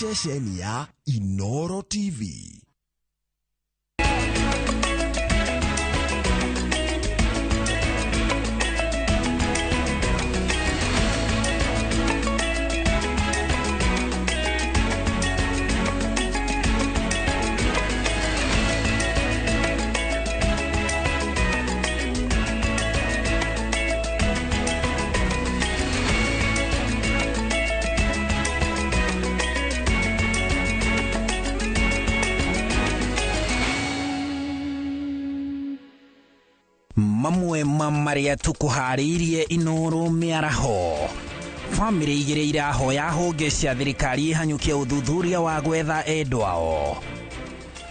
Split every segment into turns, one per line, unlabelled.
Ceceni ya Inoro TV.
Mamwe ma marĩa tũkũharĩirie Inoro mĩaraho. Bamĩrĩ igĩrĩ irahoya honge cia thirikari ihanyũkie ũthuthuria wa gwetha endwa ao.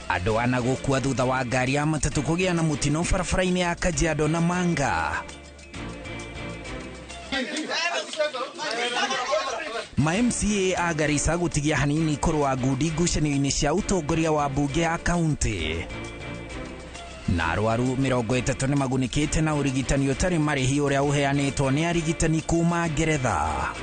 Andũ ana gũkua thutha wa ngari ya matatũ kũgĩa na mũtino barabara-inĩ ya Kajiado na Manga. Ma MCA a Garissa gũtigia hanini kũrũa ngundi ngucanio-inĩ cia ũtongoria wa mbunge ya kaunti. Na arwaru 30 nĩ magunĩkĩte na ũrigitani ũtarĩ marĩhi ũrĩa ũheanĩtwo nĩ arigitani kuma Ngeretha.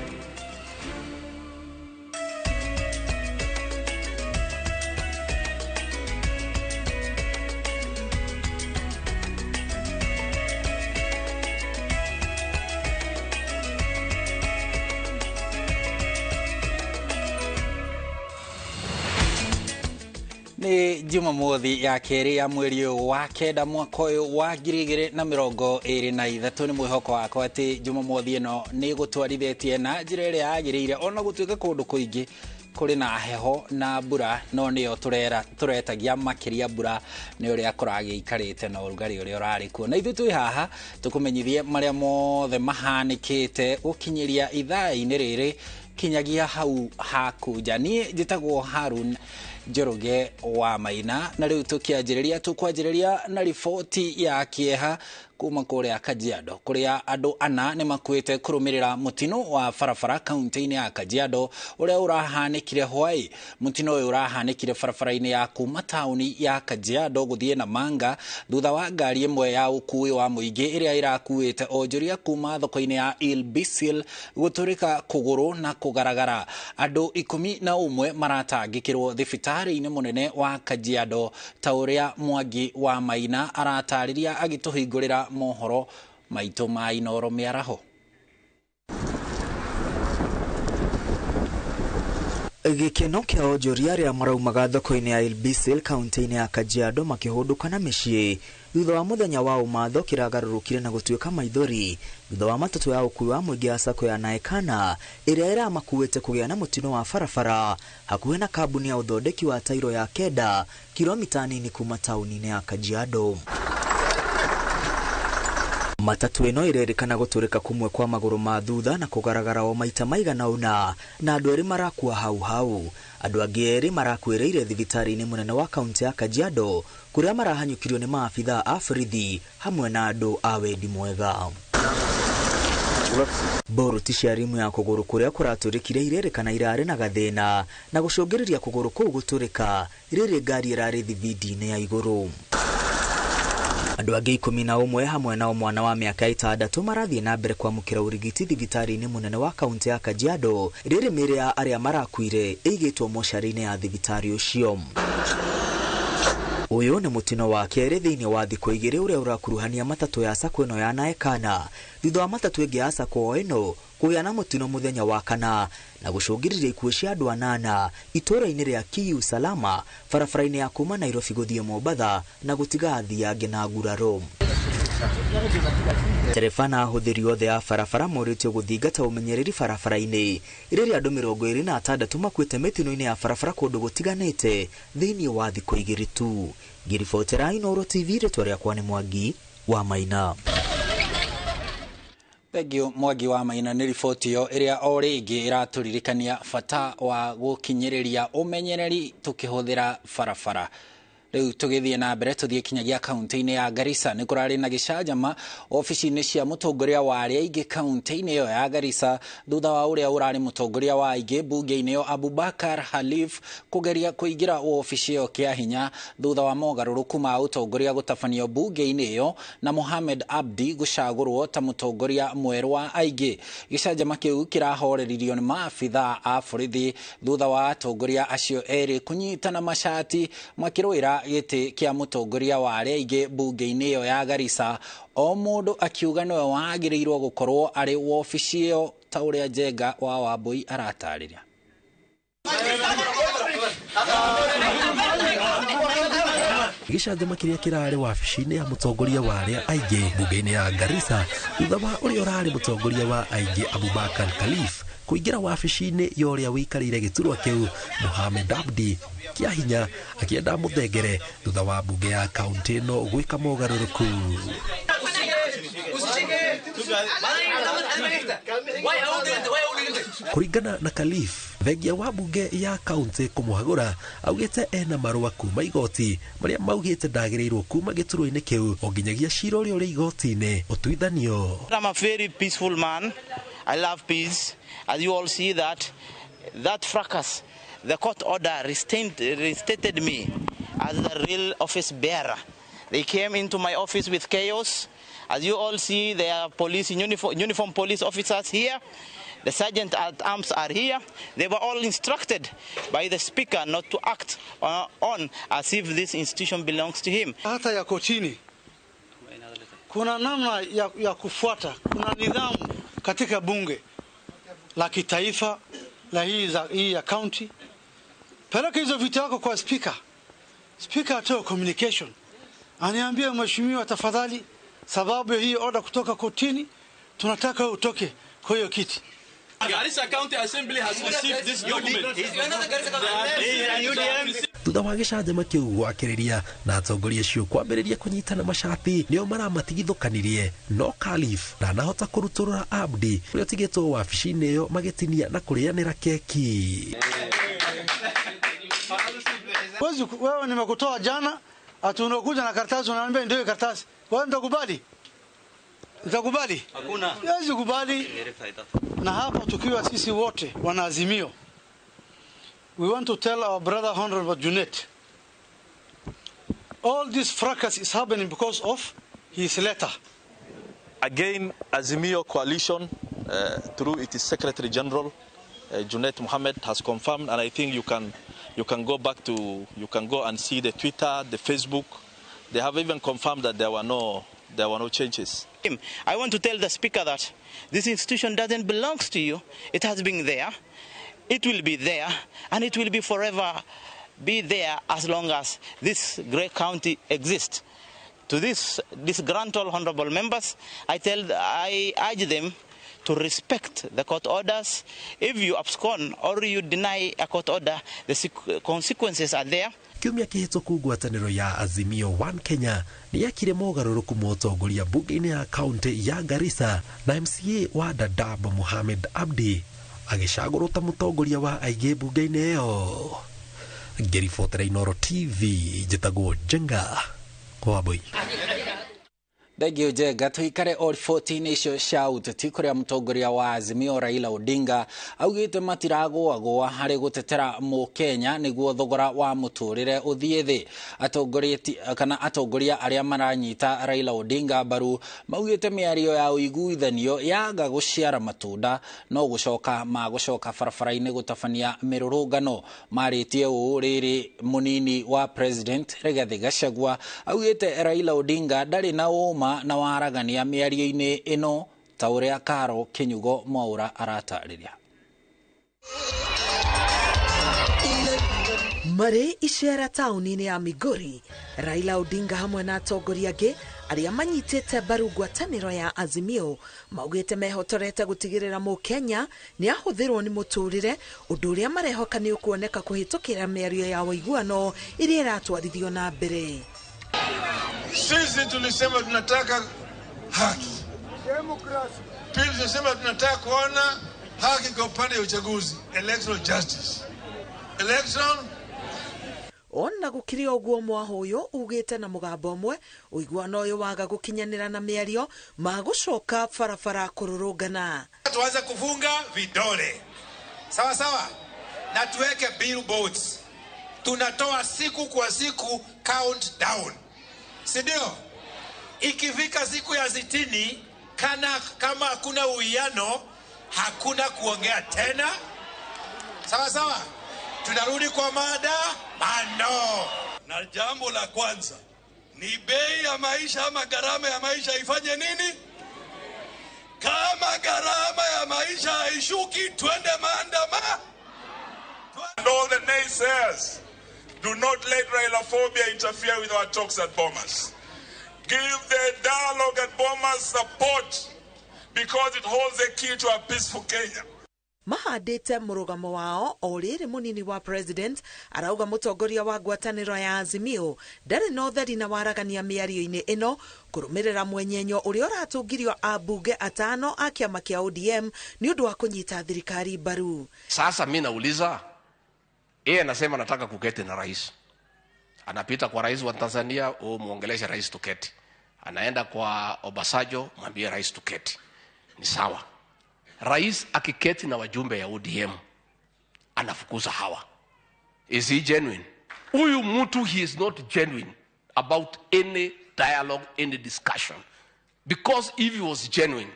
Nĩ Jumamothi ya kerĩ ya mweri ũyũ wa kenda mwaka ũyũ wa 2023. Nĩ mwĩhoko wakwa atĩ Jumamothi ĩno nĩ gũtwarithĩtie na njĩra ĩrĩa yagĩrĩire, ona gũtuĩka kũndũ kũingĩ kũrĩ na heho na mbura, no nĩyo tũretagia makĩria mbura nĩ ũrĩa kũragĩikarĩte na ũrugarĩ ũrĩa ũrarĩ kuo. Na ithuĩ twĩ haha tũkũmenyithie marĩa mothe mahanĩkĩte gũkinyĩria ithaa-inĩ rĩrĩ kinyagia hau hakunja. Niĩ njĩtagwo Harun Njoroge wa Maina, na rĩu tũkĩanjĩrĩria tũkwanjĩrĩria na riboti ya kĩeha kuma kũrĩa Kajiado, kũrĩa andũ ana nĩ makuĩte kũrũmĩrĩra mũtino wa barabara kaunti-inĩ ya Kajiado ũrĩa ũrahanĩkire hwaĩ. Mũtino ũyũ ũrahanĩkire barabara-inĩ ya kuma taũni ya Kajiado gũthiĩ Namanga thutha wa ngari ĩmwe ya ũkuui wa mũingĩ ĩrĩa ĩrakuĩte onjoria kuma thoko-inĩ ya Ilbisil gũtũrĩka kũgũrũ na kũgaragara. Andũ 11 maratangĩkĩrwo thibitarĩ-inĩ mũnene wa Kajiado, ta ũrĩa Mwangi wa Maina aratarĩria agĩtũhingũrĩra mohoro maitũ ma Inoro mĩaraho.
Gĩkeno kĩa onjoria arĩa maraumaga thoko-inĩ ya Ilbisil kaunti-inĩ ya Kajiado makĩhũndũka na mĩciĩ thutha wa mũthenya wa ũmatho kĩragarũrũkire na gũtuĩka maithori thutha wa matatũ ya ũkuui wa mũingĩ ya sacco ya Naekana ĩrĩa ĩramakuĩte kũgĩa na mũtino wa barabara hakuhĩ na kambuni ya ũthondeki wa tairo ya Kenda kilomita nini kuma taũni-inĩ ya Kajiado. Matatu ĩno ĩrerĩkana gũtũrĩka kumwe kwa magũrũ ma thutha na kũgaragara o maita maigana ũna, na andũ erĩ marakua hau hau. Andũ angĩ erĩ marakuĩrĩire thibitarĩ-inĩ mũnene wa kaunti ya Kajiado kũrĩa marahanyũkirio nĩ maabithaa a borithi hamwe na andũ a wendi mwega. Boruti cia rimu ya kũgũrũ kũrĩa kũratũrĩkire irerĩkana irarĩ na gathĩna na gũcũngĩrĩria kũgũrũ kũu gũtũrĩka rĩrĩ ngari ĩrarĩ thibindi-inĩ ya igũrũ. Andũ angĩ 11 hamwe nao mwana wa mĩaka 6 marathiĩ na mbere kwamũkĩra ũrigiti thibitarĩ-inĩ mũnene wa kaunti ya Kajiado rĩrĩ mĩĩrĩ ya arĩa marakuire ĩigĩtwo mocarĩ-inĩ ya thibitarĩ ũcio. Ũyũ nĩ mũtino wa kerĩ thĩinĩ wa thikũ igĩrĩ ũrĩa ũrakuruhania matatũ ya sacco ĩno ya Naekana thutha wa matatũ ĩngĩ ya sacco o ĩno kũgĩa na mũtino mũthenya wa kana na gũcũngĩrĩria ikuũ cia andũ 8 itũũra-inĩ rĩa Kiu Salama barabara-inĩ ya kuma Nairobi gũthiĩ Mombatha na gũtiga athii angĩ na nguraro. Ndereba na ahũthĩri othe a barabara morĩtio gũthingata ũmenyereri barabara-inĩ rĩrĩa andũ 26 makuĩte mĩtino-inĩ ya barabara kũndũ gũtiganĩte thĩinĩ wa thikũ igĩrĩ tu. Ngĩribotera Inoro TV, rĩtwa rĩakwa nĩ Mwangi wa Maina.
Thengiũ Mwangi wa Maina nĩ riboti ĩyo ĩrĩa o rĩngĩ ĩratũririkania bata wa gũkinyĩrĩria ũmenyereri tũkĩhũthĩra barabara. Rĩu tũgĩthiĩ na mbere tũthiĩ kinyagia kaunti-inĩ ya Garissa. Nĩ kũrarĩ na gĩcanjama obici-inĩ cia mũtongoria wa arĩa aingĩ kaunti-inĩ ĩyo ya Garissa thutha wa ũrĩa ũrarĩ mũtongoria wa aingĩ mbunge-inĩ ĩyo Abubakar Khalif kũgeria kũingĩra obici ĩyo kĩa hinya thutha wa mogarũrũku ma ũtongoria gũtabanio mbunge-inĩ ĩyo na Mohamed Abdi gũcagũrwo ta mũtongoria mwerũ wa aingĩ. Gĩcanjama kĩu kĩrahoreririo nĩ maabithaa a borithi thutha wa atongoria acio erĩ kũnyitana macati makĩrũĩra gĩtĩ kĩa mũtongoria wa arĩa aingĩ mbunge-inĩ ĩyo ya Garissa, o mũndũ akiuga nĩwe wagĩrĩirwo gũkorwo arĩ wobici ĩyo ta ũrĩa Njenga wa Wambui aratarĩria.
Gĩcanjama kĩrĩa kĩrarĩ wabici-inĩ ya mũtongoria wa arĩa aingĩ mbunge-inĩ ya Garissa thutha wa ũrĩa ũrarĩ mũtongoria wa aingĩ Abubakar Khalif kũingĩra wabici-inĩ ya ũrĩa ũikarĩire gĩturwa kĩu Mohamed Abdi kĩa hinya akĩenda mũthengere thutha wa mbunge ya kaunti ĩno gwĩka mogarũrũku. Kũringana na Khalif, thengia wa mbunge ya kaunti kũmũhagũra augĩte ena marũa kuma igoti marĩa maugĩte ndagĩrĩirwo kuma gĩturwa-inĩ kĩu o nginyagia cira ũrĩa ũrĩ igoti-inĩ ũtuithanio.
I'm a very peaceful man. I love peace. As you all see that fracas, the court order restated me as the real office bearer. They came into my office with chaos. As you all see, there are police uniform police officers here. The sergeant at arms are here. They were all instructed by the speaker not to act on as if this institution belongs to him.
Hata ya kotini kuna namna ya kufuata, kuna nidhamu katika bunge la kitaifa la hii ya county. Peleka hizo vitu yako kwa speaker. Speaker atoe communication. Aniambie mheshimiwa, tafadhali, sababu hii order kutoka kotini tunataka utoke kwa hiyo kiti.
Garissa County Assembly has received this document.
Thutha wa gĩcanjama kĩu gwakĩrĩria na atongoria acio kwambĩrĩria kũnyitana macati nĩo maramatigithũkanirie, no Khalif ndanahota kũrutũrũra Abdi ũrĩa ũtigĩtwo wabici-inĩ ĩyo magĩtinia na kũrĩanĩra keki.
Wewe nimekutoa jana, ati unakuja na karatasi unaniambia ndio karatasi. Wewe nitakubali? Nitakubali? Hakuna. Siwezi kubali. Na hapa tukiwa sisi wote wanaazimio, we want to tell our brother Honorable Junet, all this fracas is happening because of his letter.
Again, Azimio coalition through its Secretary General Junet Mohammed has confirmed, and I think you can go back to, you can go and see the Twitter, the Facebook. They have even confirmed that there were no changes.
I want to tell the speaker that this institution doesn't belong to you. It has been there, it will be there, and it will be forever be there as long as this great county exists. To this disgruntled honorable members, I urge them to respect the court orders. If you abscond or you deny a court order, the consequences are there.
Kiumia kĩhĩtũku ngwatanĩro ya Azimio One Kenya nĩ yekire mogarũrũku ma ũtongoria mbunge-inĩ ya kaunti ya Garissa na MCA wa Dadaab Mohamed Abdi agĩcagũrwo ta mũtongoria wa aingĩ mbunge-inĩ ĩyo. Ngĩribotera Inooro TV, njĩtagwo Njenga Wambui.
Thengio Njenga. Tuikare o riboti-inĩ icio cia ũteti kũrĩa mũtongoria wa Azimio Raila Odinga augĩte matiragũagũa harĩ gũtetera mũkenya nĩguo thogora wa mũtũrĩre ũthiĩ thĩ. Atongoria arĩa maranyita Raila Odinga mbaru maugĩte mĩario ya ũiguithanio yaga gũciara matunda no gũcoka magũcoka barabara-inĩ gũtabania mĩrũrũngano. Marĩtie ũũ rĩrĩ mũnini wa President Rigathi Gachagua augĩte Raila Odinga ndarĩ na ũma na waragania mĩario-inĩ ĩno ta ũrĩa Karo Kinyugo Mwaura aratarĩria.
Marĩ icera taũni-inĩ ya Migori, Raila Odinga hamwe na atongoria angĩ arĩa manyitĩte mbaru ngwatanĩro ya Azimio maugĩte mehotorete gũtigĩrĩra mũkenya nĩ ahũthĩrwo nĩ mũtũrĩre, ũndũ ũrĩa marehoka nĩ ũkuoneka kũhĩtũkĩra mĩario ya ũiguano ĩrĩa ĩratwarithio na mbere.
Sisi tulisema tunataka haki. Demokrasi. Pili tulisema tunataka kuona haki kwa upande wa uchaguzi, electoral justice. Election.
Ona gũkĩrĩ ũguo, mwaho ũyũ ugĩte na mũgambo ũmwe ũiguano ũyũ waga gũkinyanĩra na mĩario magũcoka barabara kũrũrũngana.
Tuanze kufunga vidole sawa sawa, na tuweke billboards. Tunatoa siku kwa siku countdown, si ndio? Ikifika siku ya 60 kana kama hakuna uwiano, hakuna kuongea tena, sawa sawa, tunarudi kwa maandamano.
Na jambo la kwanza ni bei ya maisha ama gharama ya maisha ifanye nini? Kama gharama ya maisha haishuki, twende maandamano.
And all the naysayers, do not let Railaphobia interfere with our talks at Bomas. Give the dialogue at Bomas support because it holds the key to a peaceful Kenya.
Mahandĩte mũrũgamo wao o rĩrĩ mũnini wa president arauga mũtongoria wa ngwatanĩro ya Azimio ndarĩ na ũtheri na waragania mĩario-inĩ ĩno kũrũmĩrĩra mwenyenyo ũrĩa ũratũngirio ambunge atano a kĩama kĩa ODM nĩ ũndũ wa kũnyita thirikari mbaru.
Sasa mi nauliza, yeye anasema nataka kuketi na rais, anapita kwa rais wa Tanzania, muongeleshe rais tuketi, anaenda kwa Obasanjo, mwambie rais tuketi, ni sawa. Rais akiketi na wajumbe ya ODM anafukuza hawa. Is he genuine? Huyu mtu, he is not genuine about any dialogue, any discussion. Because if he was genuine,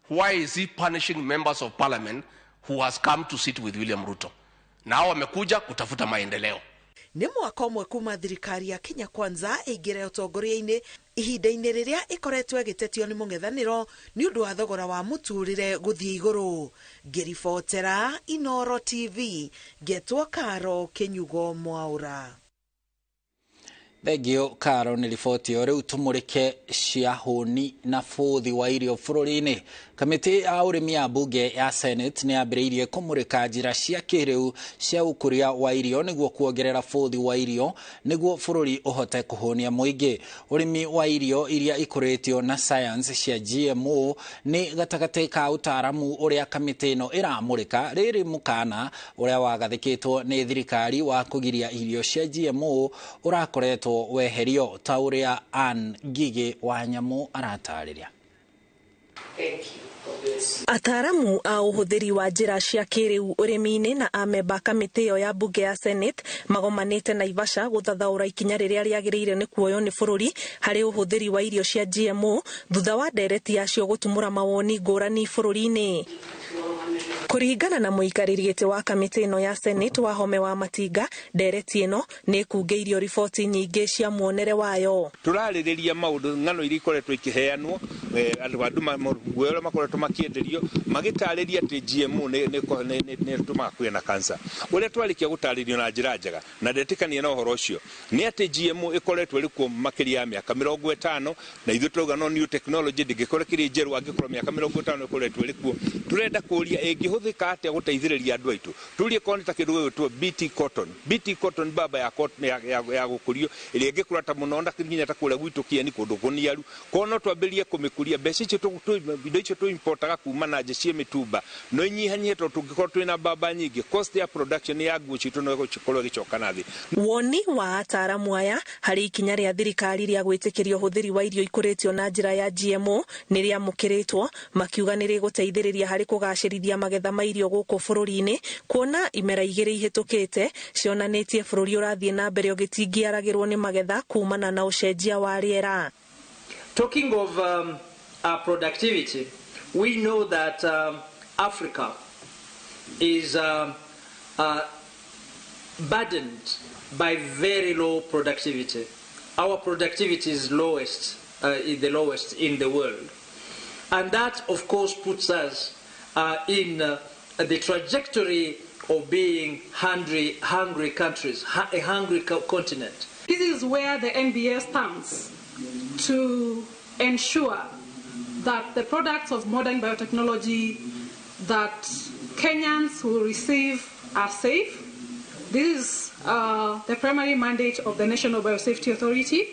why is he punishing members of parliament who has come to sit with William Ruto? Na hao wamekuja kutafuta maendeleo.
Nĩ mwaka ũmwe kuma thirikari ya Kenya Kwanza ĩingĩre ũtongoria-inĩ ihinda-inĩ rĩrĩa ĩkoretwo ĩgĩtetio nĩ mũng'ethanĩro nĩ ũndũ wa thogora wa mũtũrĩre gũthiĩ igũrũ. Ngĩribotera Inoro TV, ngetwo Karo Kĩnyugo Mwaũra.
Thengio Karo nĩ riboti ĩyo. Rĩu tũmũrĩke cia hũni na bũthi wa irio bũrũri-inĩ. Kamĩtĩ ya ũrĩmi ya mbunge ya Senate nĩ yambĩrĩirie kũmũrĩka njĩra cia kĩrĩu cia ũkũria wa irio nĩguo kuongerera bũthi wa irio nĩguo bũrũri ũhote kũhũnia mũingĩ. Ũrĩmi wa irio iria ikũrĩtio na science cia GMO nĩ gatagatĩ ka ũtaaramu ũrĩa kamĩtĩ ĩno ĩramũrĩka rĩrĩ mũkana ũrĩa wagathĩkĩtwo nĩ thirikari wa kũgiria irio cia GMO ũrakoretwo weherio ta ũrĩa Ann Ngigĩ wa Nyamũ aratarĩria.
Ataaramu a ũhũthĩri wa njĩra cia kĩrĩu ũrĩmi-inĩ na amemba kamĩtĩ ĩyo ya mbunge ya Senate magomanĩte Naivasha gũthathaũra ikinya rĩrĩa rĩagĩrĩire nĩ kuoywo nĩ bũrũri harĩ ũhũthĩri wa irio cia GMO thutha wa ndereti yacio gũtumũra mawoni ngũrani bũrũri-inĩ. Kũringana na mũikarĩri gĩtĩ wa kamĩtĩ ĩno ya Senate Wahome wa Matinga, ndereti ĩno nĩ ĩkungĩirio riboti nyingĩ cia muonere wayo.
Tũrarĩrĩria maũndũ ng'ano iria ikoretwo ikĩheanwo, andũ guoya ũrĩa makoretwo makĩenderio magĩtarĩria atĩ GMO nĩ ĩtũmaga kũgĩe na cancer. Ũrĩa twarĩkia gũtarĩrio na njĩra njega na ndetĩkania na ũhoro ũcio nĩ atĩ GMO ĩkoretwo ĩrĩ kuo makĩria ya mĩaka 50, na ithuĩ tũrauga no new technology ndĩngĩkorwo ĩkĩrĩ njerũ angĩkorwo mĩaka 50 ĩkoretwo ĩrĩ kuo. Tũrenda kũria ĩngĩhũthĩka atĩa gũteithĩrĩria andũ aitũ. Tũrie korwo nĩ ta kĩndũ gĩgwĩtwo BT cotton. BT cotton mbamba ya cotton ya gũkũrio ĩrĩa ĩngĩkũra ta mũno na nginya ta kũrĩa gwitũ Kieni kũndũ kũniaru. Korwo no twambĩrĩrie kũmĩkũria, mbeca icio indo icio tũimportaga kuma na nja cia mĩtumba no inyihanyihe, tondũ tũngĩkorwo twĩna mbamba nyingĩ cost ya production ya nguo citũ no ĩgũkorwo ĩgĩcoka na thĩ.
Woni wa ataaramu aya harĩ ikinya rĩa thirikari rĩa gwĩtĩkĩria ũhũthĩri wa irio ikũrĩtio na njĩra ya GMO nĩ rĩamũkĩrĩtwo, makiuga nĩ rĩgũteithĩrĩria harĩ kũgacĩrithia magetha ma irio gũkũ bũrũri-inĩ, kuona imera igĩrĩ ihĩtũkĩte cionanĩtie bũrũri ũrathiĩ na mbere ũgĩtingiaragĩrwo nĩ magetha kumana na ũcenjia wa rĩera.
Talking of our productivity, we know that Africa is burdened by very low productivity. Our productivity is lowest, is the lowest in the world. And that, of course, puts us in the trajectory of being hungry countries, a hungry continent.
This is where the NBA stands to ensure that the products of modern biotechnology that Kenyans will receive are safe. This is the primary mandate of the National Biosafety Authority.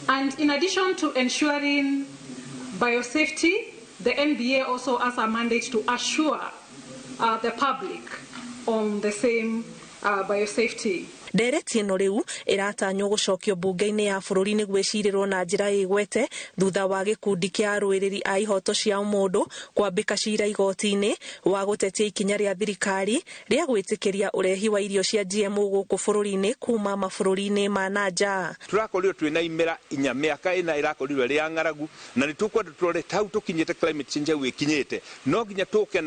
And in addition to ensuring biosafety, the NBA also has a mandate to assure the public on the same biosafety.
Ndereti ĩno rĩu ĩratanywo gũcokio mbunge-inĩ ya bũrũri nĩguo ĩcirĩrwo na njĩra ĩgwete thutha wa gĩkundi kĩa arũĩrĩri a ihoto cia mũndũ kwambĩka cira igoti-inĩ wa gũtetia ikinya rĩa thirikari rĩa gwĩtĩkĩria ũrehi wa irio cia GMO gũkũ bũrũri-inĩ kuma mabũrũri-inĩ ma na nja.
Tũrakorirwo twĩna imera inya mĩaka ĩna ĩrakorirwo ĩrĩ ya ng'aragu na nĩ tũkwenda tũrore hau tũkinyĩte climate change hau ĩkinyĩte no nginya tũke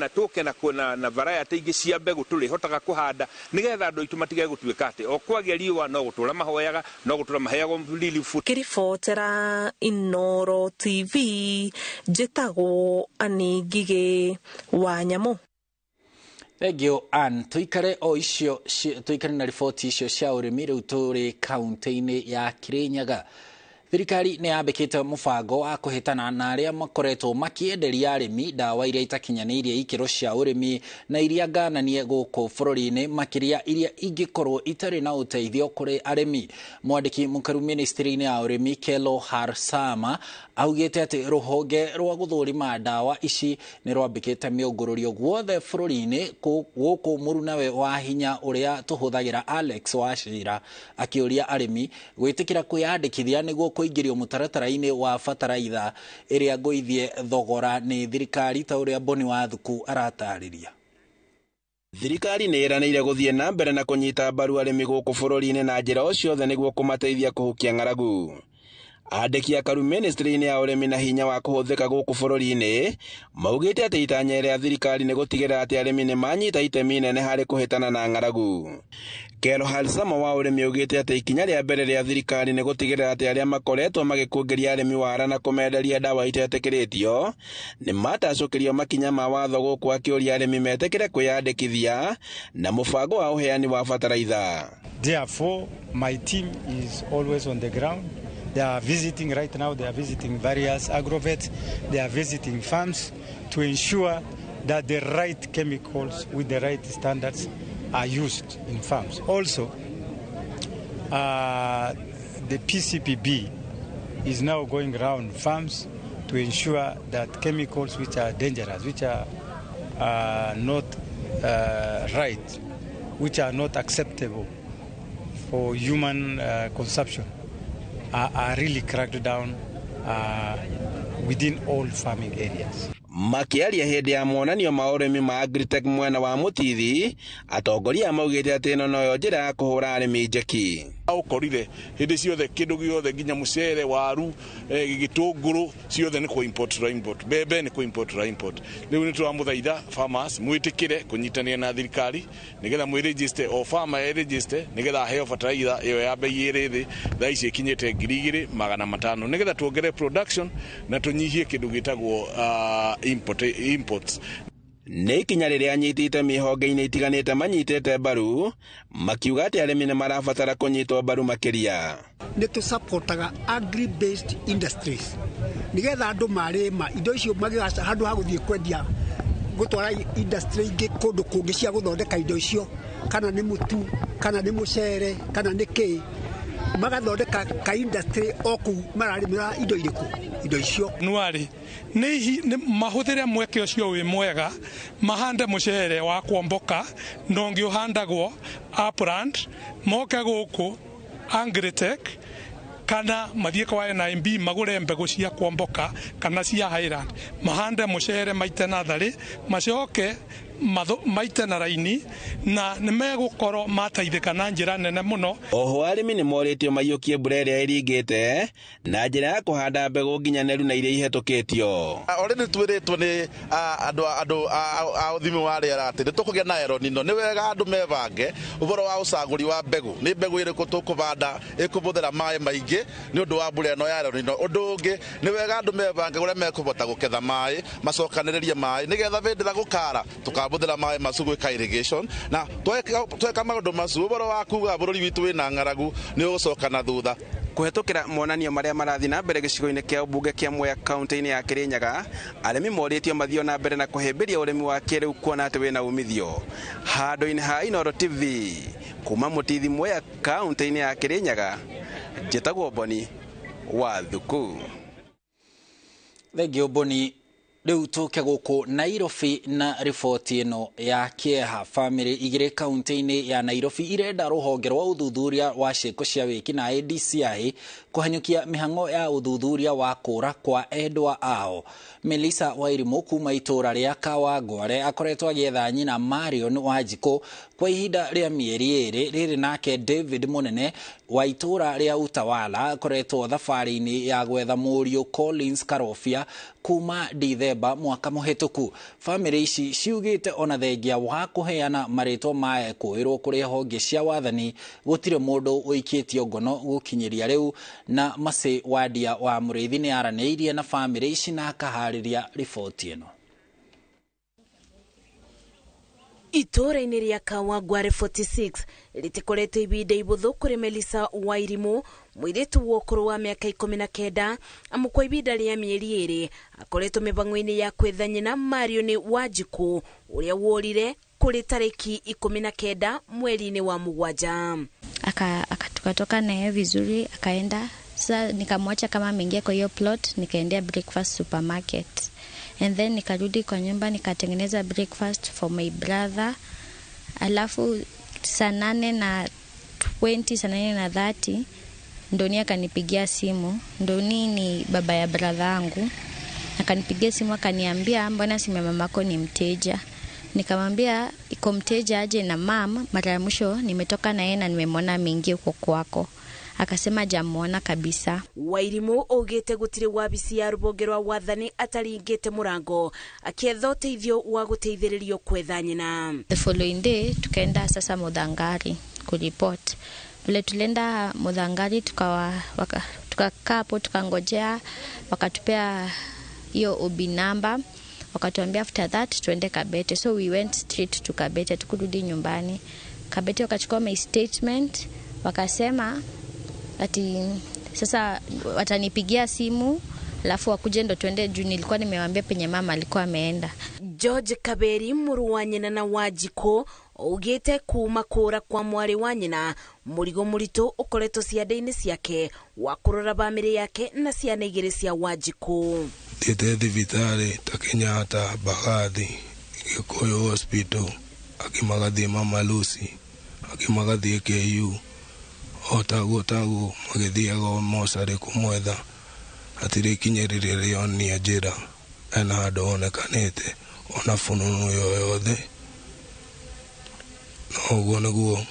na na variety ingĩ cia mbegũ tũrĩhotaga kũhanda nĩgetha andũ aitũ matige gũtuĩka atĩ o kwagĩa riũa no gũtũra mahoyaga no gũtũra maheagwo relief.
Ngĩribotera Inooro TV njĩtagwo Ann Ngigĩ wa Nyamũ.
Thank you Ann. Tuikare o icio tuikare na riboti icio cia ũrĩmi rĩu tũrĩ kaunti-inĩ ya Kirinyaga. Thirikari nĩ yambĩkĩte mũbango wa kũhĩtana na arĩa makoretwo makĩenderia arĩmi ndawa iria itakinyanĩirie ikĩro cia ũrĩmi na iria ngananie gũkũ bũrũri-inĩ makĩria iria ingĩkorwo itarĩ na ũteithio kũrĩ arĩmi. Mwandĩki mũkaru ministry-inĩ ya ũrĩmi Kelo Harsama augĩte atĩ rũhonge rwa gũthũrima ndawa ici nĩ rwambĩkĩte mĩũngũrũrio guothe bũrũri-inĩ gũkũ mũrunawe wa hinya ũrĩa tũhũthagĩra Alex Wachira akĩũria arĩmi gwĩtĩkĩra kwĩyandĩkithia nĩguo kũingĩrio mũtaratara-inĩ wa bataraitha ĩrĩa ngũithie thogora nĩ thirikari ta ũrĩa Boni Wathuku aratarĩria.
Thirikari nĩ ĩranĩire gũthiĩ na mbere na kũnyita mbaru arĩmi gũkũ bũrũri-inĩ na njĩra o ciothe nĩguo kũmateithia kũhukia ng'aragu. Andĩki a karu ministry-inĩ ya ũrĩmi na hinya wa kũhũthĩka gũkũ bũrũri-inĩ maugĩte atĩ itanya rĩa thirikari nĩ gũtigĩrĩra atĩ arĩmi nĩ manyita itemi inene harĩ kũhĩtana na ng'aragu. Kelo Harsama wa ũrĩmi augĩte atĩ ikinya rĩa mbere rĩa thirikari nĩ gũtigĩrĩra atĩ arĩa makoretwo magĩkũngĩria arĩmi wara na kũmenderia ndawa itetĩkĩrĩtio nĩ matacũkĩrio makinya ma watho gũkũ akĩũria arĩmi metĩkĩre kwĩyandĩkithia na mũbango wa ũheani wa bataraitha.
Therefore, my team is always on the ground. They are visiting right now, they are visiting various agrovets, they are visiting farms to ensure that the right chemicals with the right standards are used in farms. Also, the PCPB is now going around farms to ensure that chemicals which are dangerous, which are not right, which are not acceptable for human consumption, are really cracked down within all farming areas.
Makiaria hĩndĩ ya monanio ma ũrĩmi ma Agritech mwena wa Mũtithi, atongoria maugĩte atĩ ĩno noyo njĩra ya kũhũra arĩmi njeki.
Ũkorire hĩndĩ ciothe kĩndũ gĩothe nginya mũcere, waru, gĩtũngũrũ ciothe nĩ kũ import ra import, mbembe nĩ kũ import ra import. Rĩu nĩ tũramũthaitha farmers mwĩtĩkĩre kũnyitanĩra na thirikari nĩgetha mwĩ register, o farmer e register nĩgetha aheo fertilizer ĩyo ya bei ĩrĩ thĩ thaa ici ĩkinyĩte 2500 nĩgetha tuongerere production na tũnyihie kĩndũ gĩtagwo imports.
Nĩ ikinya rĩrĩa anyitĩte mĩhonge-inĩ itiganĩte manyitĩte mbaru makiuga atĩ arĩmi nĩ marabatara kũnyitwo mbaru makĩria.
Nĩ tũsupportaga agri based industries nĩgetha andũ marĩma indo icio magĩgaca handũ ha gũthiĩ kwendia gũtwara industry ingĩ kũndũ kũngĩ cia gũthondeka indo icio, kana nĩ mũtu, kana nĩ mũcere, kana nĩ kĩ, magathondeka ka industry o kũu mararĩmĩra indo irĩkũ, indo icio.
Nuari nĩ mahũthĩre mweke ũcio wĩ mwega mahande mũcere wa kwomboka nongi ũhandagwo upland moke gũkũ Agritech kana mathiĩ kwa NIMB magũre mbegũ cia kwomboka kana cia Highland mahande mũcere maite natharĩ macoke maite na raini na nĩ megũkorwo mateithĩka na njĩra nene mũno.
Oho arĩmi nĩ morĩtio maiyũkie mbura ĩrĩa ĩringĩte na njĩra ya kũhanda mbegũ nginyanĩru na iria ihetũkĩtio.
Already twĩrĩtwo nĩ andũ a ũthimi wa rĩera atĩ nĩ tũkũgĩa na El Nino. Nĩ wega andũ mebange ũhoro wa ũcagũri wa mbegũ, nĩ mbegũ ĩrĩkũ tũkũbanda ĩkũbũthĩra maĩ maingĩ nĩ ũndũ wa mbura ĩno ya El Nino. Ũndũ ũngĩ nĩ wega andũ mebange ũrĩa mekũbota gũketha maĩ, macokanĩrĩrie maĩ nĩgetha hĩndĩ ĩrĩa gũkara tũkabũthĩra maĩ macu gwĩka irrigation na tweka maũndũ macu ũhoro wa kuga bũrũri witũ wĩna ng'aragu nĩ ũgũcoka na thutha.
Kũhetũkĩra monanio marĩa marathiĩ na mbere gĩcigo-inĩ kĩa ũmbunge kĩa Mwea kaunti-inĩ ya Kirinyaga, arĩmi morĩtio mathiĩ na mbere na kũhĩmbĩria ũrĩmi wa kĩrĩu kuona atĩ wĩna umithio. Handũ-inĩ ha Inooro TV kuma Mũtithi Mwea kaunti-inĩ ya Kirinyaga, njĩtagwo Boni Wathuku.
Thengiũ Boni. Rĩu tũke gũkũ Nairobi na riboti ĩno ya kĩeha. Bamĩrĩ igĩrĩ kaunti-inĩ ya Nairobi irenda rũhonge rwa ũthuthuria wa ciĩko cia wĩki na DCI kũhanyũkia mĩhang'o ya ũthuthuria wa kũra kwa endwa ao. Melissa Wairimu kuma itũra rĩa Kawangware akoretwo agĩetha nyina Marion Wanjikũ kwa ihinda rĩa mĩeri 2 rĩrĩ, nake David Munene wa itũra rĩa Utawala akoretwo thabarĩ-inĩ ya gwetha mũriũ Collins Karobia kuma Dithemba mwaka mũhĩtũku. Bamĩrĩ ici ciugĩte ona thengia wa kũheana marĩtwa ma ekũĩrwo kũrĩ honge cia wathani gũtirĩ mũndũ ũikĩtio ngono gũkinyĩria rĩu. Na Macĩ Wandia wa Mũrĩithi nĩ aranĩirie na bamĩrĩ ici na akaharĩria riboti ĩno.
Itũra-inĩ rĩa Kawangware 46 rĩtikoretwo ibinda ibũthũ kũrĩ Melissa Wairimu, mũirĩtu wa ũkũrũ wa mĩaka 19, amu kwa ibinda rĩa mĩeri 2 akoretwo mĩbango-inĩ ya kwetha nyina Marion Wanjikũ ũrĩa worire kũrĩ tarĩki 19 mweri-inĩ wa 7.
Tukatoka naye vizuri akaenda. Sasa nikamwacha kama ameingia kwa hiyo plot, nikaendea breakfast supermarket. And then nikarudi kwa nyumba nikatengeneza breakfast for my brother. Alafu saa 8:20, saa 8:30 Ndoni akanipigia simu. Ndoni ni baba ya brother yangu. Akanipigia simu akaniambia, mbona simu ya mamako ni mteja? Nikamwambia iko mteja aje na mama, mara ya mwisho nimetoka na yeye na nimemwona ameingia huko kwako. Akasema hajamuona kabisa.
Wairimu augite gutiri wabici ya rubonge rwa wathani ataringite murango akietha uteithio wa guteithiririo kwetha nyina.
The following day tukaenda sasa Muthangari kuripot. Vile tulienda Muthangari tukakaa hapo tukangojea, wakatupea hiyo OB number, wakatuambia after that tuende Kabete. So we went straight to Kabete, tukurudi nyumbani. Kabete wakachukua my statement, wakasema ati sasa watanipigia simu alafu wakuje ndo tuende, juu nilikuwa nimewaambia penye mama alikuwa ameenda.
George Kaberi mũrũ wa nyina na Wanjikũ augĩte kuma kũra kwa mwarĩ wa nyina mũrigo mũritũ ũkoretwo ciande-inĩ ciake wa kũrora bamĩrĩ yake na ciana igĩrĩ cia Wanjikũ.
Thiĩte thibitarĩ ta Kenyatta, Mbagathi, Gĩkũyũ Hospital, angĩ magathiĩ Mama Lucy, angĩ magathiĩ KU, o taguo taguo magĩthiaga mocarĩ kũmwetha. Hatirĩ ikinya rĩrĩa rĩonia njĩra ena handũ onekanĩte ona fununu yoyothe. No ũguo nĩguo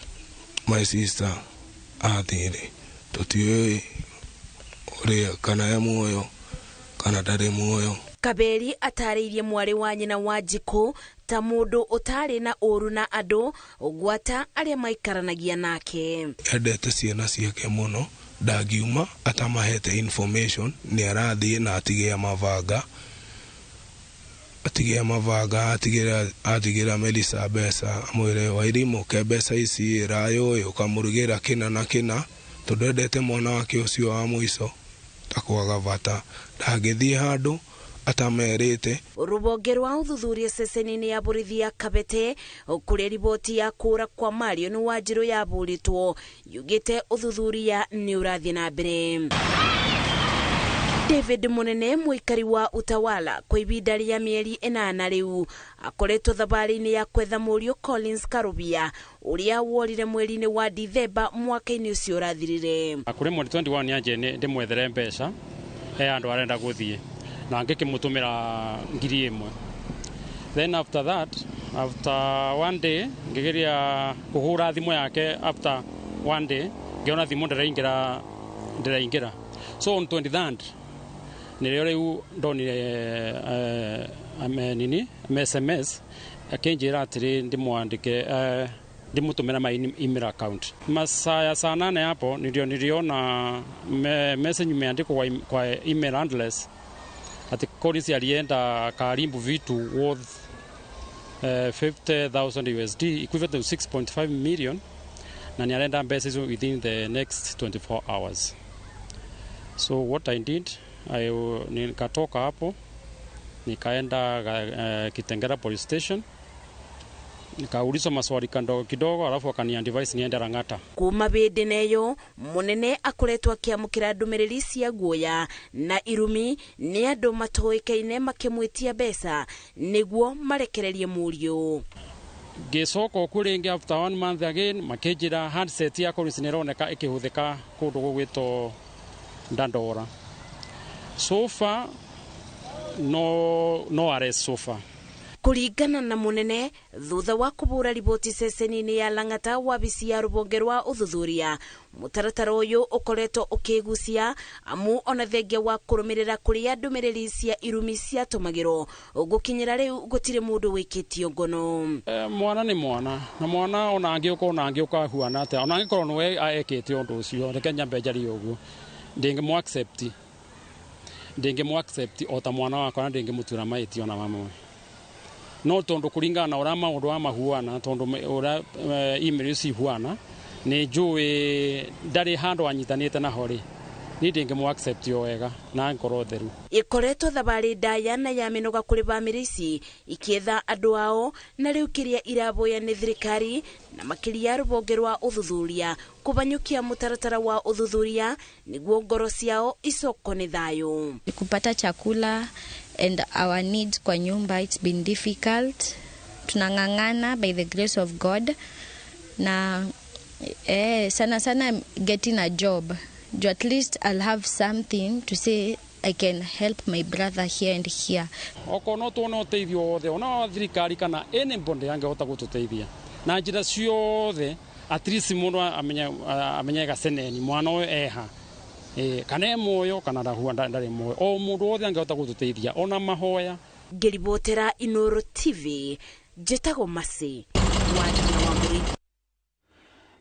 my sister athire, tũtiũĩ ũrĩa kana e muoyo kana ndarĩ muoyo.
Kaberi atarĩirie mwarĩ wa nyina Wanjikũ ta mũndũ ũtarĩ na ũru na andũ gwata arĩa maikaranagia nake.
Endete ciana ciake mũno, ndangiuma atamahete information, nĩ arathiĩ na atigĩa mabanga, atigĩra Melissa mbeca, amwĩre Wairimu ke mbeca ici rayũ ũyũ, ũkamũrugĩra kĩna na kĩna, tondũ endete mwana wake ũcio wa mũico ta kwaga bata, ndangĩthiĩ handũ atamerĩte.
Rũhonge rwa ũthuthuria ceceni-inĩ ya borithi ya Kabete kũrĩa riboti ya kũra kwa Marion Wanjirũ yabũrĩtwo yugĩte ũthuthuria nĩ ũrathiĩ na mbere. David Munene mũikari wa Utawala kwa ibinda rĩa mĩeri 8 rĩu akoretwo thabarĩ-inĩ ya kwetha mũriũ Collins Karobia ũrĩa worire mweri-inĩ wa Dithemba mwaka-inĩ ũcio ũrathirire.
Kũrĩ mweri 21 nĩanjie ndĩmwethere mbeca he andũ arenda gũthiĩ na ngĩkĩmũtũmĩra 1,000. Then after that, after one day ngĩgeria kũhũra thimũ yake, after one day ngĩona thimũ ndĩraingĩra. So on 23rd nĩrĩo rĩu ndonire nini SMS akĩnjĩra atĩrĩ ndĩmwandĩke ndĩmũtũmĩra my email account. Masaa ya saa 8 hapo ndio niliona message imeandikwa kwa email address ati Collins alienda karibu vitu worth 50,000 USD equivalent to 6.5 million na ni alienda mbeca hizo within the next 24 hours. So what I did, nikatoka hapo nikaenda Kitengela police station Nikaulizwa maswali kidogo kidogo, alafu akani-advise niende Lang'ata.
Kuma bindi neyo munene akoretwo akiamukira ndumiriri cia guoya na irumi ni andu matoikaine makimwitia mbeca niguo marekererie muriu.
Ngicoka okuo ringi after 1 month again makinjira handset ya Collins nironeka ikihuthika kundu gugwitwo Dandora. So far no arrest so far.
Kuringana na munene thutha wa kubura riboti ceceni-inĩ ya Lang'ata wabici ya rũhonge rwa ũthuthuria mũtaratara ũyũ ũkoretwo ũkĩgucia amu ona thengia wa kũrũmĩrĩra kũrĩa ndũmĩrĩri cia irumi ciatũmagĩrwo gũkinyĩra rĩu gũtirĩ mũndũ wĩkĩtio ngono.
Mwana nĩ mwana na mwana ona angĩũka ahuana atĩa, ona angĩkorwo nĩwe ekĩte ũndũ ũcio, reke nyambe njarie ũguo, ndĩngĩmũ accept o ta mwana wakwa na ndĩngĩmũtuĩra mahĩtia ona mamwe. No tondu kuringana na uria maundu mahuana, tondu uria email ici ihuana, ni njui ndari handu anyitanite naho ri, ni ndingĩmũ accept o wega na ngoro theru.
Ikoretwo thabarĩ ndaya na ya mĩnoga kũrĩ bamĩrĩ ici ikietha andũ ao, na rĩu kĩrĩa iraboya nĩ thirikari na makĩria rũhonge rwa ũthuthuria kũbanyũkia mũtaratara wa ũthuthuria nĩguo ngoro ciao icokwo nĩ thayũ.
Kupata chakula and our needs kwa nyumba, it's been difficult. Tunang'ang'ana by the grace of God na sana sana getting a job. At least I'll have something to say I can help my brother here and here.
Okorwo no tuone ũteithio wothe ona wa thirikari kana anybody angĩhota gũtũteithia na njĩra ciothe, at least mũndũ amenye gaceneni mwana ũyũ eha, kana e muoyo kana ndarĩ muoyo, o mũndũ wothe angĩhota gũtũteithia ona mahoya.
Ngĩribotera Inooro TV njĩtagwo Mercy Wandia wa Mũrĩithi.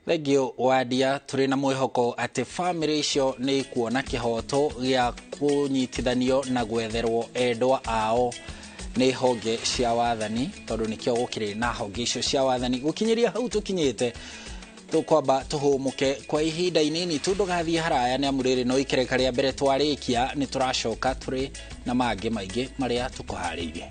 Thengio Wandia, tũrĩ na mwĩhoko atĩ bamĩrĩ icio nĩ ikuona kĩhoto gĩa kũnyitithanio na gwetherwo endwa ao nĩ honge cia wathani, tondũ nĩkĩo gũkĩrĩ na honge icio cia wathani. Gũkinyĩria hau tũkinyĩte, tũkwamba tũhũmũke kwa ihinda inini tu, ndũgathiĩ haraya nĩ amu rĩrĩ no ikereka rĩa mbere twarĩkia, nĩ tũracoka tũrĩ na mangĩ maingĩ marĩa tũkũharĩirie.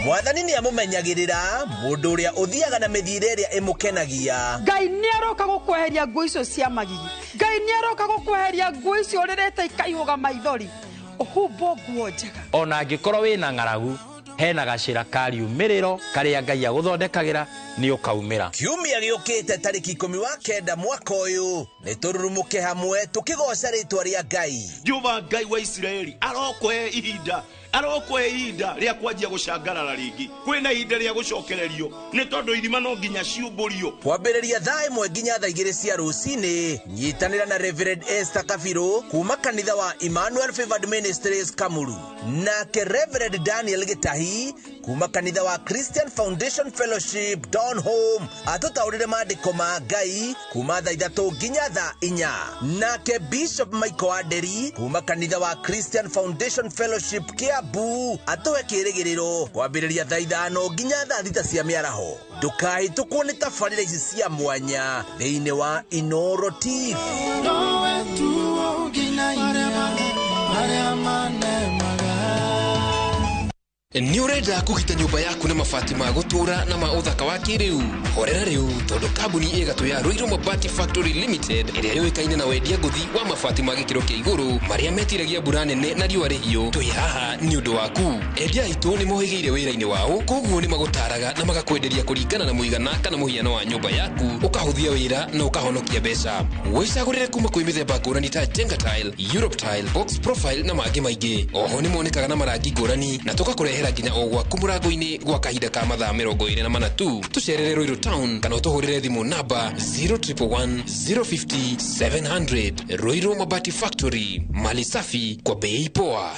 Mwathani nĩ amũmenyagĩrĩra mũndũ ũrĩa ũthiaga na mĩthiĩre ĩrĩa ĩmũkenagia.
Ngai nĩ aroka gũkweheria nguo icio cia magigi, Ngai nĩ aroka gũkweheria nguo icio ũrĩrĩte ikaihũga maithori, ũhumbwo nguo njega.
Ona angĩkorwo wĩna ng'aragu, hena gacĩra ka riumĩrĩro karĩa Ngai agũthondekagĩra nĩ ũkaumĩra.
Kiumia gĩũkĩte tarĩki 19 mwaka ũyũ nĩ tũrurumũke hamwe tũkĩgoca rĩtwa rĩa Ngai.
Jehova Ngai wa Isiraeli arokũhe ihinda, arokũhe ihinda rĩa kwanjia gũcangarara rĩngĩ, kwĩna ihinda rĩa gũcokererio nĩ tondũ irima no nginya ciũmbũrio.
Kwambĩrĩria thaa 1 nginya thaa 2 cia rũcinĩ, nyitanĩra na Reverend Esther Kabiru kuma kanitha wa Emmanuel Favored Ministries Kamuru, nake Reverend Daniel Gitahi kuma kanitha wa Christian Foundation Fellowship Don Home atũtaũrĩre maandĩko ma Ngai kuma thaa 3 nginya thaa 4, nake Bishop Michael Aderi kuma kanitha wa Christian Foundation Fellowship Kiambu atũhe kĩrĩgĩrĩro kwambĩrĩria thaa 5 nginya thaa 6 cia mĩaraho. Ndũkahĩtũkwo nĩ tabarĩra ici cia mwanya thĩinĩ wa Inooro TV.
Nĩ ũrenda kũgita nyũmba yaku na mabati ma gũtũũra na ma ũthaka wa kĩrĩu? Horera rĩu tondũ kambuni ĩgatũ ya Ruiru Mabati Factory Limited ĩrĩa yũĩkaine na wendia ngũthi wa mabati ma gĩkĩro kĩa igũrũ marĩa metiragia mbura nene na riũa rĩhiũ, twĩ haha nĩ ũndũ waku. Endia aitũ nĩ mohĩgĩire wĩra-inĩ wao, koguo nĩ magũtaraga na magakwenderia kũringana na mũigana kana mũhiano wa nyũmba yaku, ũkahũthia wĩra na ũkahonokia mbeca. Wĩcagũrĩre kuma kwĩ mĩthemba ngũrani ta Jenga Tile, Europe Tile, Box Profile na mangĩ maingĩ. Oho nĩ monekaga na marangi ngũrani na tũgakũrehera nginya o gwaku mũrango-inĩ gwa kahinda ka mathaa 24 tu. Tũcerere Ruiru Town kana ũtũhũrĩre thimũ namba 0111 050 700. Ruiru Mabati Factory, mali safi kwa bei poa.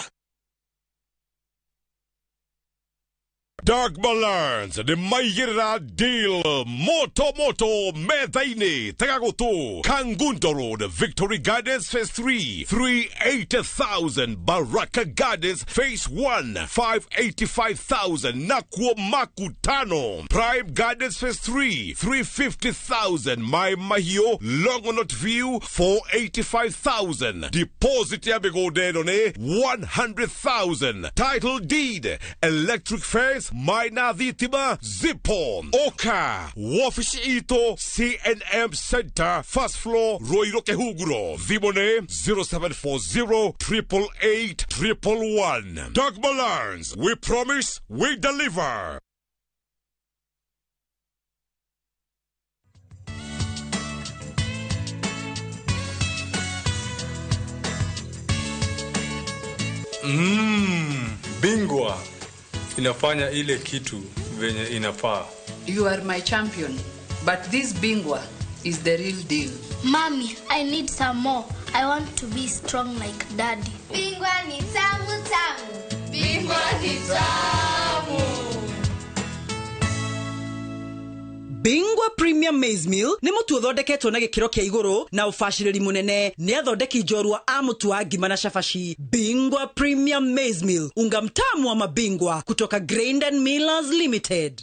Dagma Lands nĩ maigĩrĩra deal moto moto metha-inĩ. Tega gũtũ, Kangundo Road, Victory Gardens Phase 3, 380,000, Baraka Gardens Phase 1, 585,000, nakuo Makutano Prime Gardens Phase 3, 350,000, Mai Mahiu Longonot View 485,000. Deposit ya mĩgũnda ĩno nĩ 100,000. Title deed, electric fence, maina thitima zipo. Oka wabici itũ CNM Center, first floor, Ruiru Kihunguro. Thimũ nĩ 0740 888 111. Dagma Lands, we promise, we deliver.
Bingwa inafanya ile kitu venye inafaa.
You are my champion, but this Bingwa is the real deal.
Mommy, I need some more. I want to be strong like Daddy. Bingwa ni tamu tamu. Bingwa ni tamu.
Bingwa Premium Maize Meal nĩ mũtu ũthondeketwo na gĩkĩro kĩa igũrũ na ũbacĩrĩri mũnene nĩ athondeki njorua a mũtu wa ngima na cabaci. Bingwa Premium Maize Meal, unga mtamu wa mabingwa kutoka Grain and Millers Limited.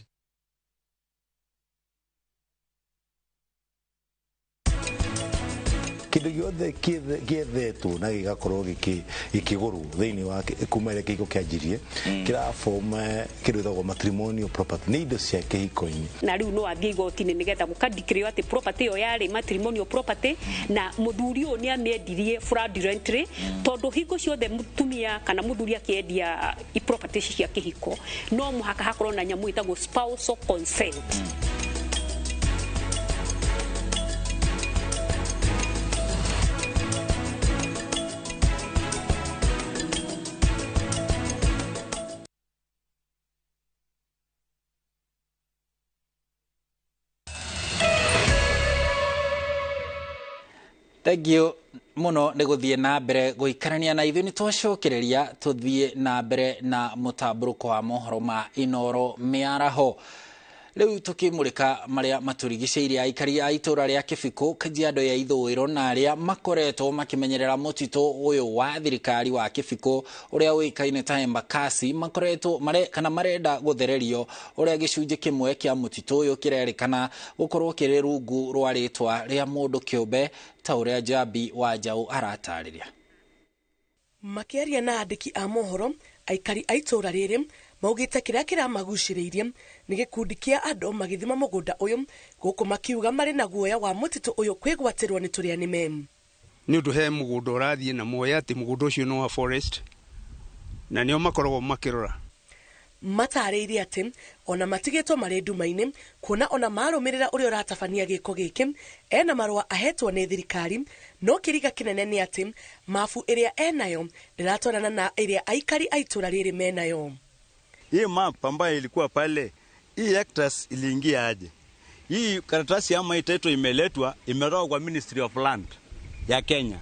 Kindu giothe giethetwo na gigakorwo gikigurwo thiini wa kuma ĩrĩa kĩhiko kĩanjirie kĩraform kĩndũ gĩtagwo matrimonial property, nĩ indo cia kĩhiko-inĩ.
Na rĩu no athiĩ igoti-inĩ nĩgetha gũkandikĩrĩo atĩ property ĩyo yarĩ matrimonial property na mũthuri ũyũ nĩ amĩendirie fraudulently, tondũ hingo ciothe mũtumia kana mũthuri akĩendia property cia kĩhiko no mũhaka hakorwo na nyamũ ĩtagwo spousal consent.
Thank you muno nĩ gũthiĩ na mbere gũikarania na ithuĩ. Nĩ twacokereria tũthiĩ na mbere na mũtambũrũko wa mohoro ma Inoro mĩaraho. Rĩu tũkĩmũrĩka marĩa matũrigicĩirie, aikari a itũra rĩa Kĩbikũ, Kajiado ya Ithũĩro na arĩa makoretwo makĩmenyerera mũtitũ ũyũ wa thirikari wa Kĩbikũ ũrĩa ũĩkaine ta Embakasi makoretwo kana marenda gũthererio ũrĩa gĩcunjĩ kĩmwe kĩa mũtitũ ũyũ kĩrerĩkana gũkorwo kĩrĩ rungu rwa rĩtwa rĩa mũndũ kĩũmbe ta ũrĩa Njambi wa Njaũ aratarĩria.
Makĩaria na andĩki a mohoro, aikari a itũra rĩrĩ maugĩte kĩrĩa kĩramagucĩrĩirie nĩ gĩkundi kĩa andũ magĩthima mũgũnda ũyũ gũkũ makiuga marĩ na guoya wa mũtitũ ũyũ kwĩgwatĩrwo nĩ tũrĩa nĩme.
Nĩ ũndũ he mũgũnda ũrathiĩ na moya atĩ mũgũnda ũcio nĩ wa forest na nĩo makoragwo makĩrora.
Matarĩirie atĩ ona matigĩtwo marĩ nduma-inĩ kuona ona marũmĩrĩra ũrĩa ũratabania gĩko gĩkĩ ena marũa ahetwo nĩ thirikari, no kĩriga kĩnene nĩ atĩ mabu ĩrĩa enayo ndĩratwarana na ĩrĩa aikari a itũra rĩrĩ menayo.
Hii map ambayo ilikuwa pale, hii hectares iliingia aje? Hii karatasi ama hii title imeletwa, imetoka kwa Ministry of Land ya Kenya.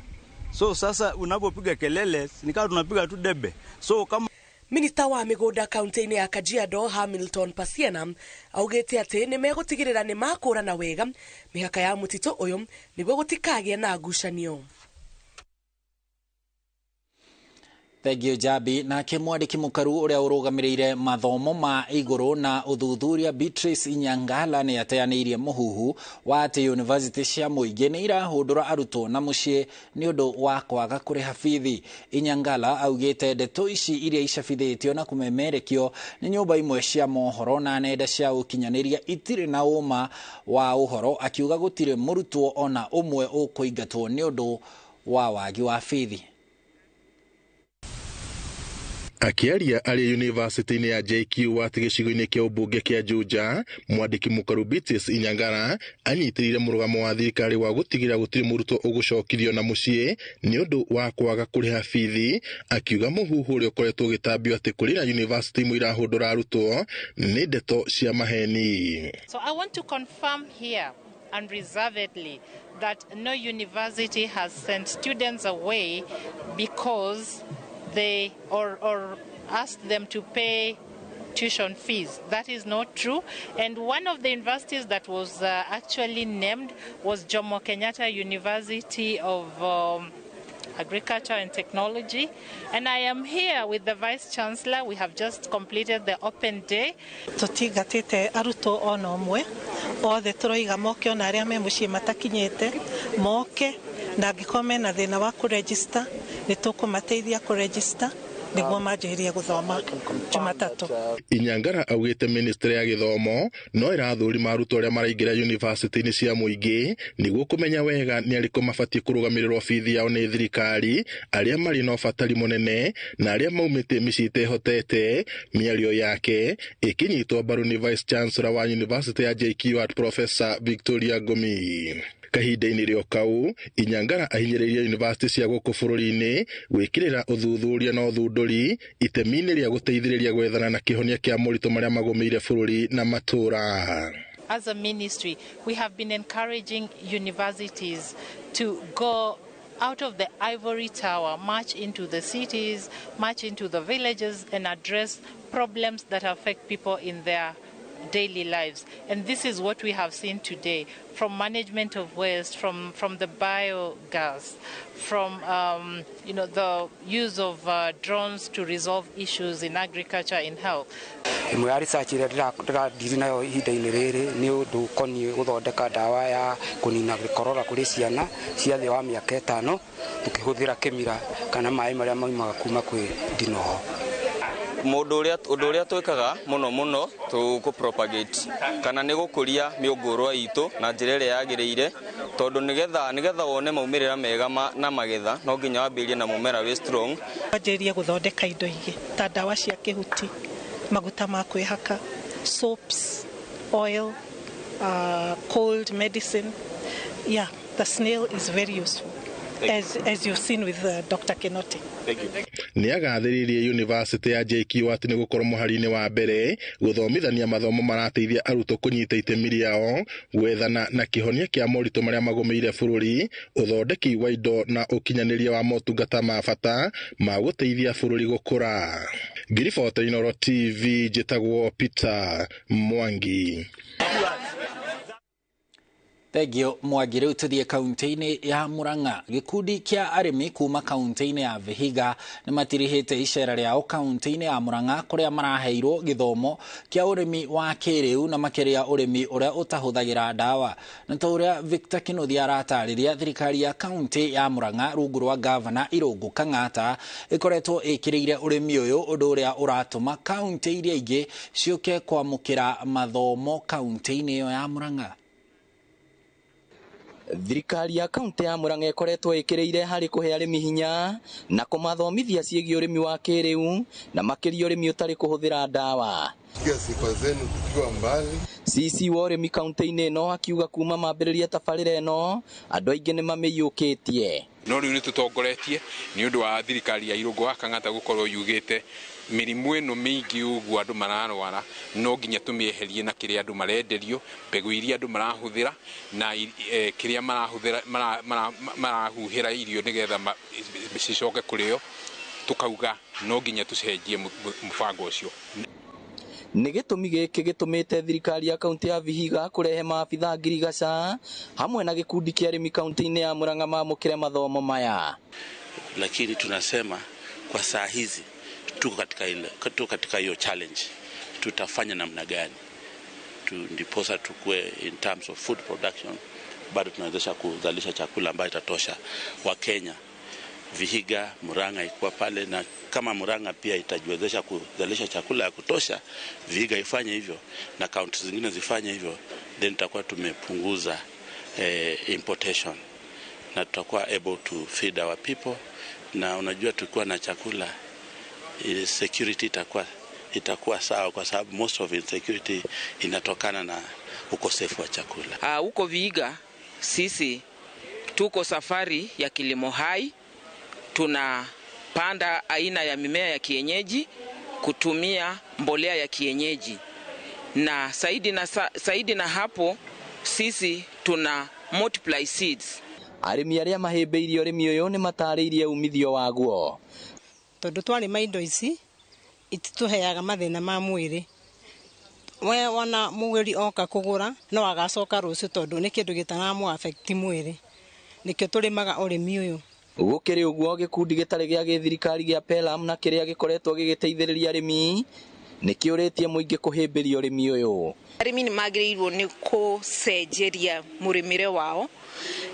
So sasa unapopiga kelele ni kama tunapiga tu debe. So kama
Minista wa mĩgũnda kaunti-inĩ ya Kajiado Hamilton Pasiana augĩte atĩ nĩ megũtigĩrĩra nĩ makũrana wega mĩhaka ya mũtitũ ũyũ nĩguo gũtikagĩe na ngucanio.
Thank you Jabi. Nake mwandĩki mũkaru ũrĩa ũrũgamĩrĩire mathomo ma igũrũ na ũthuthuria Beatrice Inyangala nĩ ateanĩirie mũhuhu wa atĩ university cia mũingĩ nĩ irahũndũra arutwo na mũciĩ nĩ ũndũ wa kwaga kũrĩha bithi. Inyangala augĩte ndeto ici iria icabithĩtio na kũmemerekio nĩ nyũmba imwe cia mohoro na nenda cia ũkinyanĩria itirĩ na ũma wa ũhoro, akiuga gũtirĩ mũrutwo ona ũmwe ũkũingatwo nĩ ũndũ wa wagi wa bithi.
Akiaria arĩ yunivasĩtĩ-inĩ ya JQ atĩ gĩcigo-inĩ kĩa ũmbunge kĩa Juja, mwandĩki mũkaru Beatrice Inyangara anyitĩrĩire mũrũgamo wa thirikari wa gũtigĩrĩra gũtirĩ mũrutwo ũgũcokithio na mũciĩ nĩ ũndũ wa kwaga kũrĩha bithi, akiuga mũhuhu ũrĩa ũkoretwo ũgĩtambio atĩ kũrĩ na yunivasĩtĩ imwe irahũndũra arutwo nĩ ndeto cia maheni.
So I want to confirm here unreservedly that no university has sent students away because they or asked them to pay tuition fees. That is not true. And one of the universities that was actually named was Jomo Kenyatta University of Agriculture and Technology. And I am here with the Vice Chancellor. We have just completed the open day.
Tũtingatĩte arutwo ona ũmwe, othe tũroiga moke, ona arĩa me mũciĩ matakinyĩte moke, na angĩkorwo mena thĩna wa kũregister, nĩ tũkũmateithia kũregister nĩguo manjĩrĩrie gũthoma Jumatatũ.
Inyangara augĩte ministry ya gĩthomo no ĩrathũrima arutwo arĩa maraingĩra yunivasĩtĩ-inĩ cia mũingĩ nĩguo kũmenya wega nĩ arĩkũ mabatiĩ kũrũgamĩrĩrwo bithi yao nĩ thirikari, arĩa marĩ na ũbatari mũnene na arĩa maumĩte mĩciĩ ĩtehotete. Mĩario yake ĩkĩnyitwo mbaru nĩ Vice Chancellor wa University ya JKUAT Professor Victoria Ngumi. Kahinda-inĩ rĩo kau, Inyangara ahinyĩrĩirie yunivasĩtĩ cia gũkũ bũrũri-inĩ gwĩkĩrĩra ũthuthuria na ũthundũri itemi-inĩ rĩa gũteithĩrĩria gwethana na kĩhonia kĩa moritũ marĩa magũmĩire bũrũri na matũũra.
As a ministry, we have been encouraging universities to go out of the ivory tower, march into the cities, march into the villages, and address problems that affect people in their daily lives. And this is what we have seen today, from management of waste, from the biogas, from the use of drones to resolve issues in agriculture, in health.
Ĩmwe ya research ĩrĩa ndĩradiri nayo ihinda-inĩ rĩrĩ nĩ ũndũ ũkoniĩ gũthondeka ndawa ya kũnina gĩkorora kũrĩ ciana cia thĩ wa mĩaka 5 tũkĩhũthĩra kĩmira kana maĩ marĩa maumaga kuma kwĩ ndinoho.
Mũndũ ũrĩa ũndũ ũrĩa twĩkaga mũno mũno tũkũ propagate kana nĩ gũkũria mĩũngũrwa itũ na njĩra ĩrĩa yagĩrĩire, tondũ nĩgetha wone maumĩrĩra mega na magetha no nginya wambĩrĩrie na mũmera wĩ strong.
Wanjĩrĩrie gũthondeka indo ingĩ ta ndawa cia kĩhuti, maguta ma kwĩhaka, soaps, oil, cold medicine. Yeah, the snail is very useful, as you've seen with Dr. Kinoti.
Nĩ agathĩrĩirie yunivasĩtĩ ya JKUAT nĩ gũkorwo mũhari-inĩ wa mbere gũthomithania mathomo marateithia arutwo kũnyita itemi rĩao gwethana na kĩhonia kĩa moritũ marĩa magũmĩire bũrũri, ũthondeki wa indo na ũkinyanĩria wa motungata ma bata ma gũteithia bũrũri gũkũra. Ngiribota Inooro TV, njĩtagwo Peter Mwangi.
Thengio Mwangi. Rĩu tũthiĩ kaunti-inĩ ya Murang'a. Gĩkundi kĩa arĩmi kuma kaunti-inĩ ya Vihiga nĩ matirihĩte icera rĩao kaunti-inĩ ya Murang'a kũrĩa maraheirwo gĩthomo kĩa ũrĩmi wa kĩrĩu na makĩria ũrĩmi ũrĩa ũtahũthagĩra ndawa. Na ta ũrĩa Victor Kinuthia aratarĩria, thirikari ya kaunti ya Murang'a rungu rwa gavana Irũngũ Kang'ata ĩkoretwo ĩkĩrĩire ũrĩmi ũyũ, ũndũ ũrĩa ũratũma kaunti iria ingĩ ciũke kwamũkĩra mathomo kaunti-inĩ ĩyo ya Murang'a.
Thirikari ya kaunti ya Murang'a ĩkoretwo ĩkĩrĩire harĩ kũhe arĩmi hinya na kũmathomithia ciĩgiĩ ũrĩmi wa kĩrĩu na makĩria ũrĩmi ũtarĩ kũhũthĩra ndawa.
Sifa zenu tukiwa mbali.
CC wa ũrĩmi kaunti-inĩ ĩno akiuga kuma mambĩrĩria tabarĩra ĩno andũ aingĩ nĩ mamĩiyũkĩtie.
No rĩu nĩ tũtongoretie nĩ ũndũ wa thirikari ya Irũngũ wa Kang'ata gũkorwo yugĩte mĩrimũ ĩno mĩingĩ ũguo andũ mararwara no nginya tũmĩeherie na kĩrĩa andũ marenderio, mbegũ iria andũ marahũthĩra na kĩrĩa marahũthĩra marahuhĩra irio nĩgetha cicoke kũrĩo, tũkauga no nginya tũcenjie mũbango ũcio.
Nĩ gĩtũmi gĩkĩ gĩtũmĩte thirikari ya kaunti ya Vihiga kũrehe maabitha ngirigaca hamwe na gĩkundi kĩa arĩmi kaunti-inĩ ya Murang'a mamũkĩre mathomo maya.
Lakini tunasema kwa saa hizi tuko katika hiyo challenge, tutafanya namna gani ndiposa tukue in terms of food production bado tunawezesha kuzalisha chakula ambayo itatosha wa Kenya. Vihiga, Murang'a ikuwa pale, na kama Murang'a pia itajiwezesha kuzalisha chakula ya kutosha, Vihiga ifanye hivyo na kaunti zingine zifanye hivyo, then tutakuwa tumepunguza importation na tutakuwa able to feed our people. Na unajua tukiwa na chakula, security itakuwa sawa, kwa sababu most of insecurity inatokana na ukosefu wa chakula.
Huko Vihiga sisi tuko safari ya kilimo hai, tunapanda aina ya mimea ya kienyeji kutumia mbolea ya kienyeji, na zaidi na hapo sisi tuna multiply seeds.
Arĩmi arĩa mahĩmbĩirie ũrĩmi ũyũ nĩ matarĩirie umithio waguo.
Tondũ twarĩma indo ici
Ititũheaga mathĩna ma mwĩrĩ. We wona mũgũri oka kũgũra no agacoka rũciũ tondũ nĩ kĩndũ gĩtaramũ affect mwĩrĩ. Nĩkĩo tũrĩmaga ũrĩmi ũyũ.
Gũkĩrĩ ũguo gĩkundi gĩtarĩ gĩa gĩthirikari gĩa Pelam na kĩrĩa gĩkoretwo gĩgĩteithĩrĩria arĩmi nĩkĩũrĩtie mũingĩ kũhĩmbĩria ũrĩmi ũyũ.
Arĩmi nĩ magĩrĩirwo nĩ kũcenjeria mũrĩmĩre wao.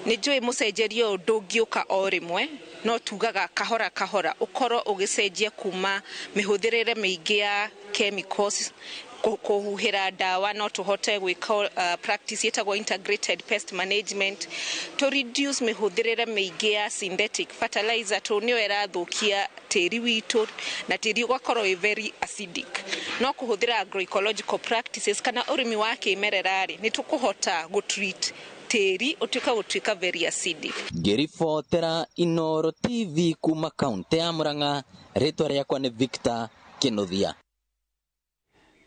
Nĩ njũĩ mũcenjerio ũyũ ndũngĩũka o rĩmwe, no tugaga kahora kahora ũkorwo ũgĩcenjia kuma mĩhũthĩrĩre mĩingĩ ya chemicals, kũhuhĩra ndawa, no tũhote gwĩka practice ĩtagwo integrated pest management, to reduce mĩhũthĩrĩre mĩingĩ ya synthetic fertilizer tondũ nĩyo ĩrathũkia tĩri witũ na tĩri ũgakorwo wĩ very acidic. No kũhũthĩra agroecological practices kana ũrĩmi wa kĩmerera rĩ, nĩ tũkũhota gũtreat tĩri ũtuĩka gũtuĩka very acidic.
Ngĩribotera Inooro TV kuma kaunti ya Murang'a, rĩtwa rĩakwa nĩ Victor Kinuthia.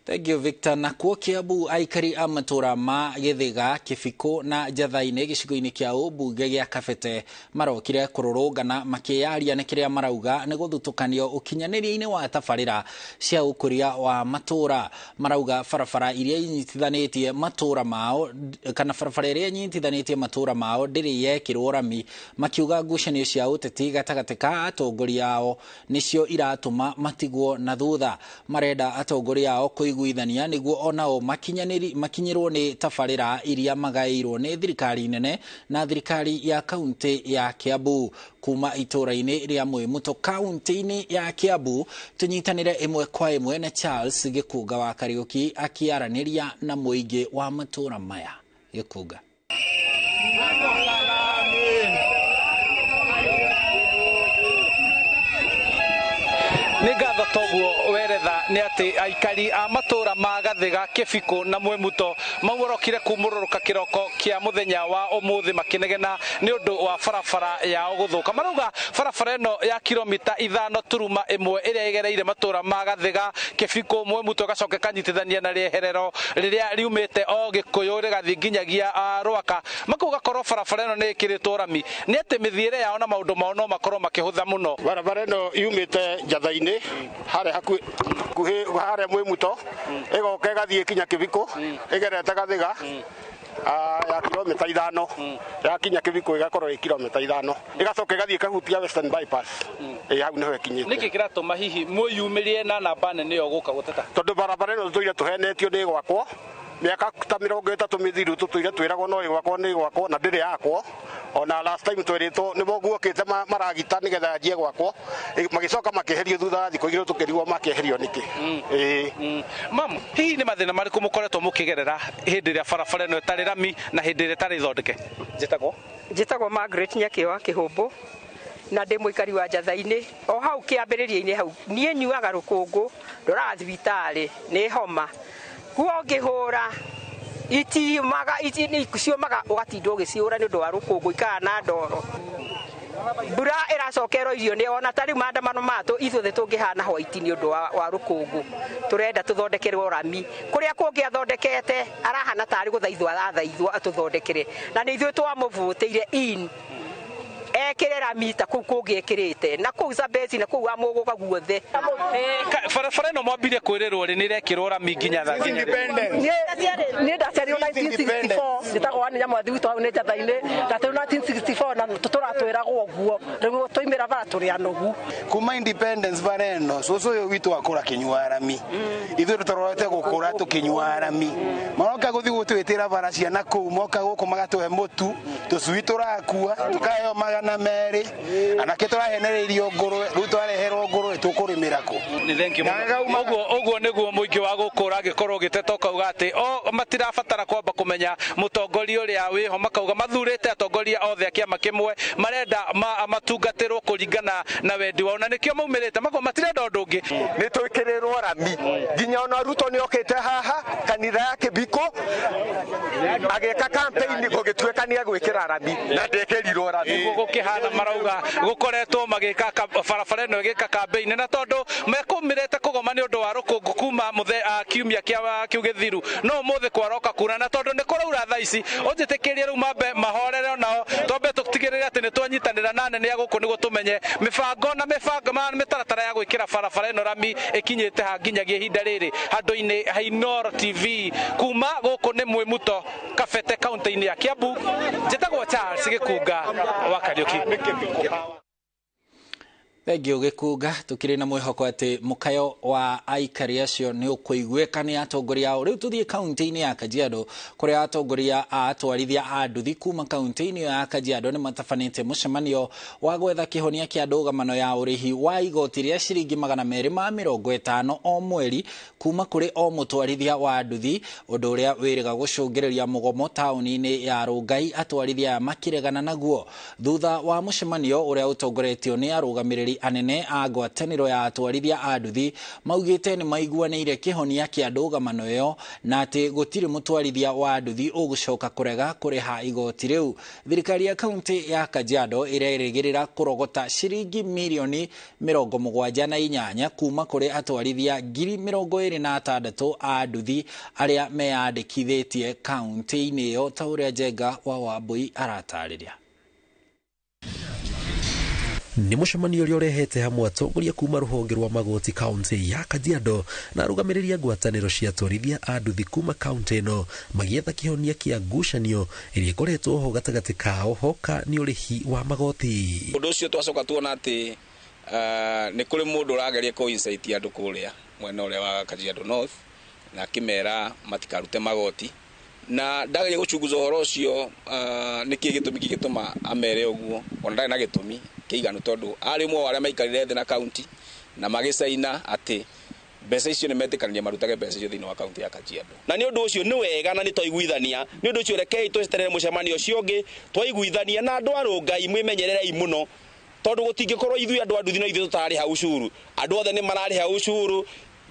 Thank you Victor. Na kuo Kiambu aikari a matũra ma Gĩthĩga, Kĩbikũ na Njatha-inĩ gĩcigo-inĩ kĩa ũmbunge gĩa Kabete marokire kũrũrũngana makĩyaria nĩ kĩrĩa marauga nĩ gũthutũkanio ũkinyanĩria-inĩ wa tabarĩra cia ũkũria wa matũra. Marauga barabara iria inyitithanĩtie matũra mao kana barabara iria inyitithanĩtie matũra mao ndĩrĩ yekĩrwo rami, makiuga ngucanio cia ũteti gatagatĩ ka atongoria ao nĩcio iratũma matigwo na thutha. Marenda atongoria ao kũiguithania nĩguo onao makinyĩrwo nĩ tabarĩra iria magaĩirwo nĩ thirikari nene na thirikari ya kaunti ya Kiambu. Kuma itũra-inĩ rĩa Mwĩmũtũ kaunti-inĩ ya Kiambu tũnyitanĩre ĩmwe kwa ĩmwe na Charles Gĩkũnga wa Kariũki akĩaranĩria na mũingĩ wa matũra maya. Gĩkũnga.
Nĩ ngatho toguo weretha nĩ atĩ aikari a matũra ma Gathĩga, Kĩbikũ na Mwĩmuto maumũrokire kumũrũrũka kĩroko kĩa mũthenya wa ũmũthĩ makĩnegena nĩ ũndũ wa barabara yao gũthũka. Marauga barabara ĩno ya kilomita 5.1 ĩrĩa ĩgereire matũra ma Gathĩga, Kĩbikũ, Mwĩmuto ĩgacoka ĩkanyitithania na rĩeherero rĩrĩa riumĩte o Gĩkũyũ rĩgathiĩ nginyagia Rwaka. Makauga korwo barabara ĩno nĩ ĩkĩrĩtwo rami nĩ atĩ mĩthiĩre yao na maũndũ mao no makorwo makĩhũtha mũno.
Barabara ĩno yumĩte Njatha-inĩ harĩa hakuhĩ harĩa Mwĩmuto ĩgoka ĩgathiĩ kinya Kĩbikũ ĩgerete Gathĩga ya kilomita 5 yakinya Kĩbikũ ĩgakorwo ĩ kilomita 5 ĩgacoka ĩgathiĩ ĩkahutia Western Bypass. Hau nĩho ĩkinyĩte.
Nĩkĩ kĩratũma hihi mwĩyumĩrie na namba nene ĩyo gũka gũteta?
Tondũ barabara ĩno tũtũire tũhenetio nĩ ĩgwakwo mĩaka ta 30 mĩthiru tũtũire twĩragwo no ĩgwakwo nĩ ĩgwakwo na ndĩrĩ yakwo. Ona last time twĩrĩtwo nĩ guokĩte maragita nĩgetha yanjie gwakwo, magĩcoka makĩeherio thutha wa thikũ igĩrĩ tũkĩrigwo makĩeherio nĩkĩ.
Mam, hihi nĩ mathĩna marĩkũ mũkoretwo mũkĩgerera hĩndĩ ĩrĩa barabara ĩno ĩtarĩ rami na hĩndĩ ĩrĩa ĩtarĩ thondeke?
Njĩtagwo Margaret Nyakĩ wa Kĩhũmbũ na ndĩ mũikari wa Njatha-inĩ o hau kĩambĩrĩria-inĩ hau. Niĩ nyuaga rũkũngũ, ndoraga thibitarĩ nĩ homa, guo ngĩhũra itiumaga ciũmaga ũgatinda ũgĩciũra nĩ ũndũ wa rũkũngũ ikara na ndoro. Mbura ĩracokerwo irio nĩ ona ta rĩu maandamano matũ ithuothe tũngĩhana white nĩ ũndũ wa rũkũngũ. Tũrenda tũthondekerwo rami kũrĩa kũngĩ athondekete arahana tarĩ gũthaithwo arathaithwo atũthondekere, na nĩ ithuĩ twamũvũtĩire in ekĩre rami ta kũu kũngĩ ekĩrĩte na kũu Zambezi na kũu Amũgũga guothe.
Barabara ĩno mwambire kwĩrĩrwo rĩ nĩ ĩrekĩrwo rami nginya thaa
Niĩ ndaciarirwo 1964 njĩtagwo Anne Nyamwathi witũ hau nĩ Njatha-inĩ. Ndaciarirwo 1964 na tũtũratwĩragwo ũguo rĩu twaimĩra bara tũrĩ anogu.
Kuma independence bara ĩno cũcũ ũyũ witũ akũra kĩnyua rami, ithuĩ tũtarorete gũkũra tũkĩnyua rami. Maroka gũthiĩ gũtwĩtĩra bara ciana kũu, moka gũkũ magatũhe mũtu, tũcui tũrakua tũkaheo 200, anake tũrahenereirio ngũrwe, rĩu twareherwo ngũrwe tũkũrĩmĩra kũ?
Nĩ thank you mũno. Ũguo nĩguo mũingĩ wa gũkũ ũragĩkorwo ũgĩteta ũkauga atĩ o matirabatara kwamba kũmenya mũtongoria ũrĩa wĩho, makauga mathurĩte atongoria othe a kĩama kĩmwe, marenda matungatĩrwo kũringana na wendi wao na nĩkĩo maumĩrĩte, makauga matirenda ũndũ ũngĩ.
Nĩ twĩkĩrĩrwo rami nginya ona Ruto nĩ okĩte haha kanitha ya Kĩbikũ
Agĩka campaign gũgĩtuĩka nĩ egwĩkĩra rami na ndekĩrirwo rami.
Nĩguo gũkĩhana marauga gũkoretwo magĩka barabara ĩno ĩgĩka campaign, na tondũ mekũmĩrĩte kũgoma nĩ ũndũ wa rũkũngũ kuma kiumia kĩa kĩu gĩthiru, no ũmũthĩ kwaroka kura, na tondũ nĩ kũraura thaa ici ũnjĩtĩkĩrie rĩu mambe mahorere onao, twambe tũtigĩrĩre atĩ nĩ twanyitanĩra na anene a gũkũ nĩguo tũmenye mĩbango na mĩbango mĩtaratara ya gwĩkĩra barabara ĩno rami ĩkinyĩte ha nginyagia ihinda rĩrĩ handũ-inĩ ha Inooro TV. Kuma gũkũ nĩ Mwĩmuto, Kabete, kaunti-inĩ ya Kiambu, njĩtagwo Charles Gĩkunga wa Kariũki.
Thengiũ Gĩkunga, tukĩrĩ na mwĩhoko atĩ mũkayo wa aikari acio nĩ ũkũiguĩka nĩ atongoria ao. Rĩu tũthiĩ kaunti-inĩ ya Kajiado kũrĩa atongoria a atwarithia a nduthi kuma kaunti-inĩ ya Kajiado nĩ matabanĩtie mũcemanio wa gwetha kĩhonia kĩa ndũgamano ya ũrĩhi wa igoti rĩa ciringi 250 o mweri kuma kũrĩ o mũtwarithia wa nduthi, ũndũ ũrĩa wĩrĩga gũcũngĩrĩria mũgomo taũni-inĩ ya Rongai atwarithia aya makĩregana naguo. Thutha wa mũcemanio ũrĩa ũtongoretio nĩ arũgamĩrĩri anene a ngwatanĩro ya atwarithia a nduthi maugĩte nĩ maiguanĩire kĩhonia kĩa ndũgamano ĩyo na atĩ gũtirĩ mũtwarithia wa nduthi ũgũcoka kũrega kũrĩha igoti rĩu. Thirikari ya kaunti ya Kajiado ĩrerĩgĩrĩra kũrogota ciringi mirioni 78 kuma kũrĩ atwarithia 26,000 a nduthi arĩa meyandĩkithĩtie kaunti-inĩ ĩyo, ta ũrĩa Njenga wa Wambui aratarĩria.
Nĩ mũcemanio ũrĩa ũrehete hamwe atongoria kuma rũhonge rwa magoti kaunti ya Kajiado na arũgamĩrĩri a ngwatanĩro cia atwarithia a nduthi kuma kaunti ĩno magĩetha kĩhonia kĩa ngucanio ĩrĩa ĩkoretwo ho gatagatĩ kao hoka nĩ ũrĩhi wa magoti.
Ũndũ ũcio twacoka tuona atĩ nĩ kũrĩ mũndũ ũrageria kũ incite andũ kũrĩa mwena ũrĩa wa Kajiado North na akĩmera matikarute magoti, na ndageria gũchunguza ũhoro ũcio nĩkĩ gĩtũmi kĩgĩtũma amere ũguo, ona ndarĩ na gĩtũmi kĩiganu tondũ arĩ ũmwe wa arĩa maikarire thĩ na kaunti na magĩcaina atĩ mbeca icio nĩ metĩkanĩria marutage mbeca icio thĩinĩ wa kaunti ya Kajiado.
Na nĩ ũndũ ũcio nĩ wega na nĩ twaiguithania, nĩ ũndũ ũcio rekei tweterere mũcemanio ũcio ũngĩ twaiguithania na andũ a Rongai mwĩmenyererei mũno, tondũ gũtingĩkorwo ithuĩ andũ a nduthi no ithuĩ tũtararĩha ucuru. Andũ othe nĩ mararĩha ucuru,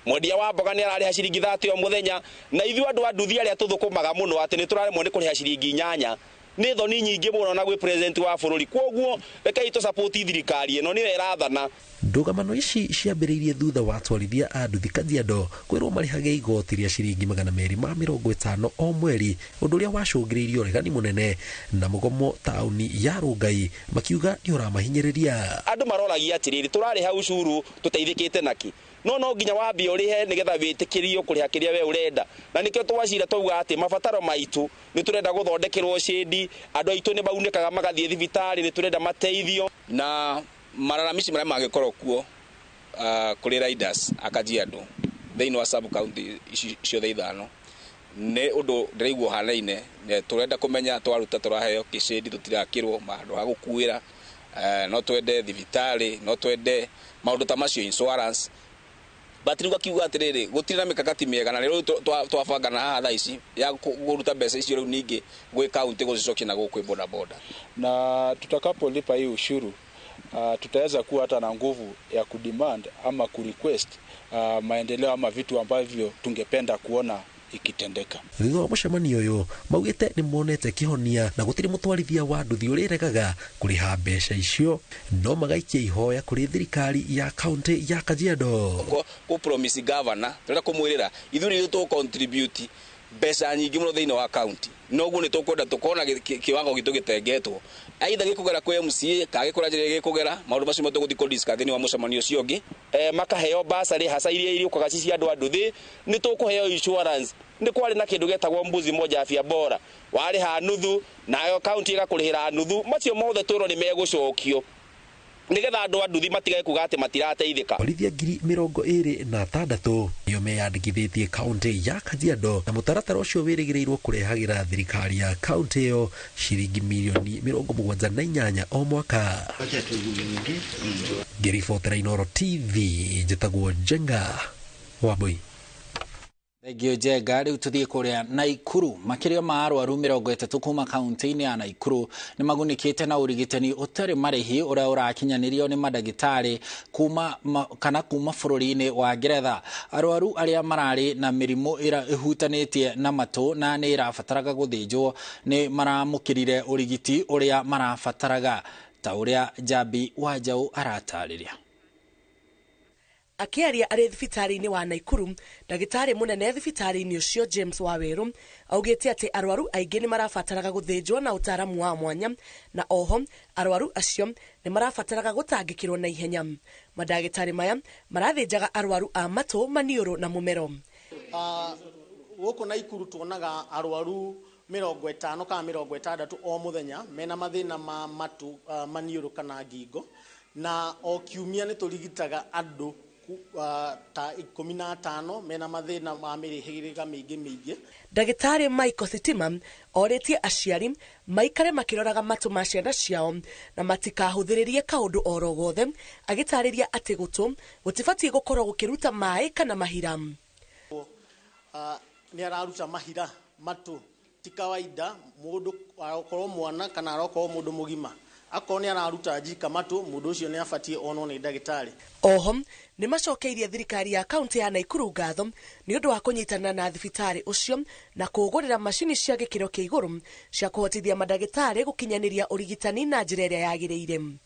mwendia wa mboga nĩ ararĩha ciringi 30 o mũthenya, na ithuĩ andũ a nduthi arĩa tũthũkũmaga mũno atĩ nĩ tũraremwo nĩ kũrĩha ciringi 8 nĩ thoni nyingĩ mũno na gwĩ president wa bũrũri. Kwoguo rekei tũ support thirikari ĩno nĩyo ĩrathana.
Ndũgamano ici ciambĩrĩirie thutha wa atwarithia a nduthi Kajiado kwĩrwo marĩhage igoti rĩa ciringi 250 o mweri, ũndũ ũrĩa wacũngĩrĩirie ũregani mũnene na mũgomo taũni ya Rongai makiuga nĩ ũramahinyĩrĩria.
Andũ maroragia atĩrĩrĩ, tũrarĩha ucuru tũteithĩkĩte nakĩ? No nginya wambie ũrĩhe nĩgetha wĩtĩkĩrio kũrĩha kĩrĩa we ũrenda, na nĩkĩo twacira twauga atĩ mabataro maitũ nĩ tũrenda gũthondekerwo cĩndi, andũ aitũ nĩ maunĩkaga magathiĩ thibitarĩ, nĩ tũrenda mateithio.
Na malalamishi marĩa mangĩkorwo kuo kũrĩ riders a Kajiado thĩinĩ wa sub county ici ciothe ithano nĩ ũndũ ndĩraigua ũhanaine. Tũrenda kũmenya twaruta tũraheo kĩcĩndi tũtirakĩrwo handũ ha gũkuĩra, no twende thibitarĩ, no twende maũndũ ta macio, insurance. But rĩu akiuga atĩrĩrĩ, gũtirĩ na mĩkakati mĩega, na rĩu twabangana haha thaa ici ya kũruta mbeca icio rĩu ningĩ gwĩ kaunti gũcicokia na gũkũ boda boda.
Na tutakapolipa hii ushuru tutaweza kuwa hata na nguvu ya kudemand ama kurequest maendeleo ama vitu ambavyo tungependa kuona ikitendeka.
Thutha wa mũcemanio ũyũ maugĩte nĩ monete kĩhonia na gũtirĩ mũtwarithia wa nduthi ũrĩregaga kũrĩha mbeca icio, no magaikia ihoya kũrĩ thirikari ya kaunti ya Kajiado.
Kũ promise governor tũrenda kũmwĩrĩra ithuĩ nĩ tũ contribute mbeca nyingĩ mũno thĩinĩ wa kaunti, noguo nĩ tũkwenda tũkona kiwango gitũ gĩtengetwo, aitha gĩkũgera kwĩ MCA kana gĩkũra njĩra gĩkũgera, maũndũ macio tũgũthiĩ kũ discuss thĩinĩ wa mũcemanio ũcio ũngĩ.
Makaheo basarĩ hasa iria iriũkaga ci cia andũ a nduthi, nĩ tũkũheo insurance. Nĩ kwarĩ na kĩndũ gĩetagwo mbuzi moja afya bora, warĩha nuthu nayo kaunti ĩgakũrĩhĩra nuthu. Macio mothe twĩrwo nĩ megũcokio nĩgetha andũ a nduthi matigage kuga atĩ matirateithĩka.
Borithi 26,000 nĩo meyandĩkithĩtie kaunti ya Kajiado, na mũtaratara ũcio wĩrĩgĩrĩirwo kũrehagĩra thirikari ya kaunti ĩyo ciringi mirioni 78 o mwaka. Ngĩribotera Inooro TV, njĩtagwo Njenga Wambui.
Thengio Njenga. Rĩu tũthiĩ kũrĩa Naikuru. Makĩria ma arwaru 30 kuma kaunti-inĩ ya Naikuru nĩ magunĩkĩte na ũrigitani ũtarĩ marĩhi ũrĩa ũrakinyanĩrio nĩ mandagĩtarĩ kuma kana kuma bũrũri-inĩ wa Ngeretha. Arwaru arĩa mararĩ na mĩrimũ ĩhutanĩtie na matũ na nĩ ĩrabataraga gũthĩnjwo nĩ maramũkĩrire ũrigiti ũrĩa marabataraga, ta ũrĩa Njambi wa Njaũ aratarĩria.
Akĩaria arĩ thibitarĩ-inĩ wa Naikuru, ndagĩtarĩ mũnene thibitarĩ-inĩ ũcio James Waweru augĩte atĩ arwaru aingĩ nĩ marabataraga gũthĩnjwo na ũtaaramu wa mwanya, na oho arwaru acio nĩ marabataraga gũtangĩkĩrwo na ihenya. Mandagĩtarĩ maya marathĩnjaga arwaru a matũ, maniũrũ na mũmero.
Gũkũ Naikuru tuonaga arwaru 50 kana 60 o mũthenya mena mathĩna ma matũ, maniũrũ kana ngingo, na o kiumia nĩ tũrigitaga andũ ta 15 mena mathĩna ma mĩhĩrĩga mĩingĩ mĩingĩ.
Ndagĩtarĩ Michael Sitima orĩtie aciari maikare makĩroraga matũ ma ciana ciao na matikahũthĩrĩrie kaũndũ oro gothe, agĩtarĩria atĩ gũtũ gũtibatiĩ gũkorwo gũkĩruta maĩ kana mahira.
Nĩ araruta mahira matũ ti kawaida mũndũ arokorwo mwana kana arokorwo mũndũ mũgima, akorwo nĩ araruta njika matũ mũndũ ũcio nĩ abatiĩ onwo nĩ ndagĩtarĩ.
Oho nĩ macokeirie thirikari ya kaunti ya Naikuru ngatho nĩ ũndũ wa kũnyitana na thibitarĩ ũcio na kũgũrĩra macini cia gĩkĩro kĩa igũrũ cia kũhotithia mandagĩtarĩ gũkinyanĩria ũrigitani na njĩra ĩrĩa yagĩrĩire.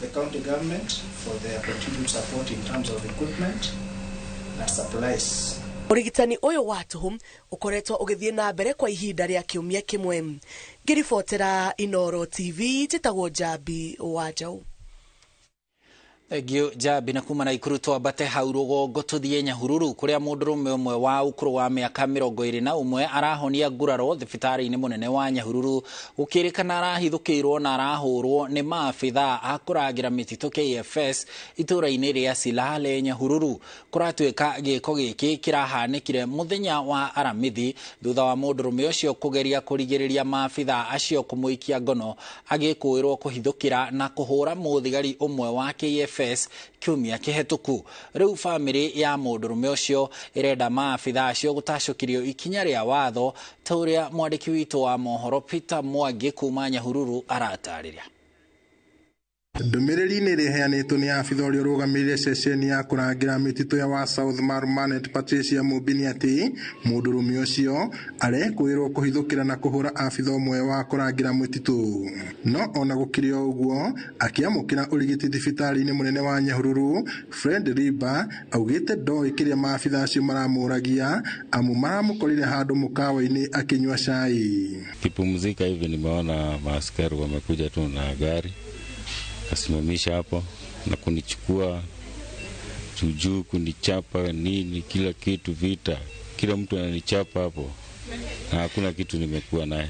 The county government for their continued support in terms of equipment and supplies.
Ũrigitani ũyũ wa tũhũ ũkoretwo ũgĩthiĩ na mbere kwa ihinda rĩa kiumia kĩmwe. Ngĩribotera Inoro TV, njĩtagwo Njambi wa Njaũ.
Thengio Njambi. Na kuma Naikuru twambate hau rũgongo tũthiĩ Nyahururu kũrĩa mũndũrũme ũmwe wa ũkũrũ wa mĩaka 21 arahonia nguraro thibitarĩ-inĩ mũnene wa Nyahururu gũkĩrĩkana arahithũkĩirwo na arahũrwo nĩ maabithaa a kũrangĩra mĩtitũ KFS itũũra-inĩ rĩa Silale Nyahururu. Kũratuĩka gĩko gĩkĩ kĩrahanĩkire mũthenya wa Aramithi thutha wa mũndũrũme ũcio kũgeria kũrigĩrĩria maabithaa acio kũmũikia ngono, agĩkũĩrwo kũhithũkĩra na kũhũra mũthigari ũmwe wa KFS kiumia kĩhetũku. Rĩu bamĩrĩ ya mũndũrũme ũcio ĩrenda maabithaa acio gũtacũkĩrio ikinya rĩa watho, ta ũrĩa mwandĩki witũ wa mohoro Peter Mwangi kuma Nyahururu aratarĩria.
Ndũmĩrĩri-inĩ ĩrĩa ĩheanĩtwo nĩ abitha ũrĩa ũrũgamĩrĩire ceceni ya kũrangĩra mĩtitũ ya wa South Marumanet Patricia Mumbi nĩ atĩ mũndũrũme ũcio arekũĩrwo kũhithũkĩra na kũhũra abitha ũmwe wa kũrangĩra mĩtitũ. No ona gũkĩrĩ o ũguo, akĩamũkĩra ũrigiti thibitarĩ-inĩ mũnene wa Nyahururu, Fred Riba augĩte ndoĩ kĩrĩa maabitha acio maramũragia amu maramũkorire handũ mũkawa-inĩ akĩnyua cai.
Kipumzika hivi nimeona maaskari wamekuja tu na gari kasimamisha hapo na kunichukua juu, kunichapa nini, kila kitu, vita, kila mtu ananichapa hapo na hakuna kitu nimekuwa naye.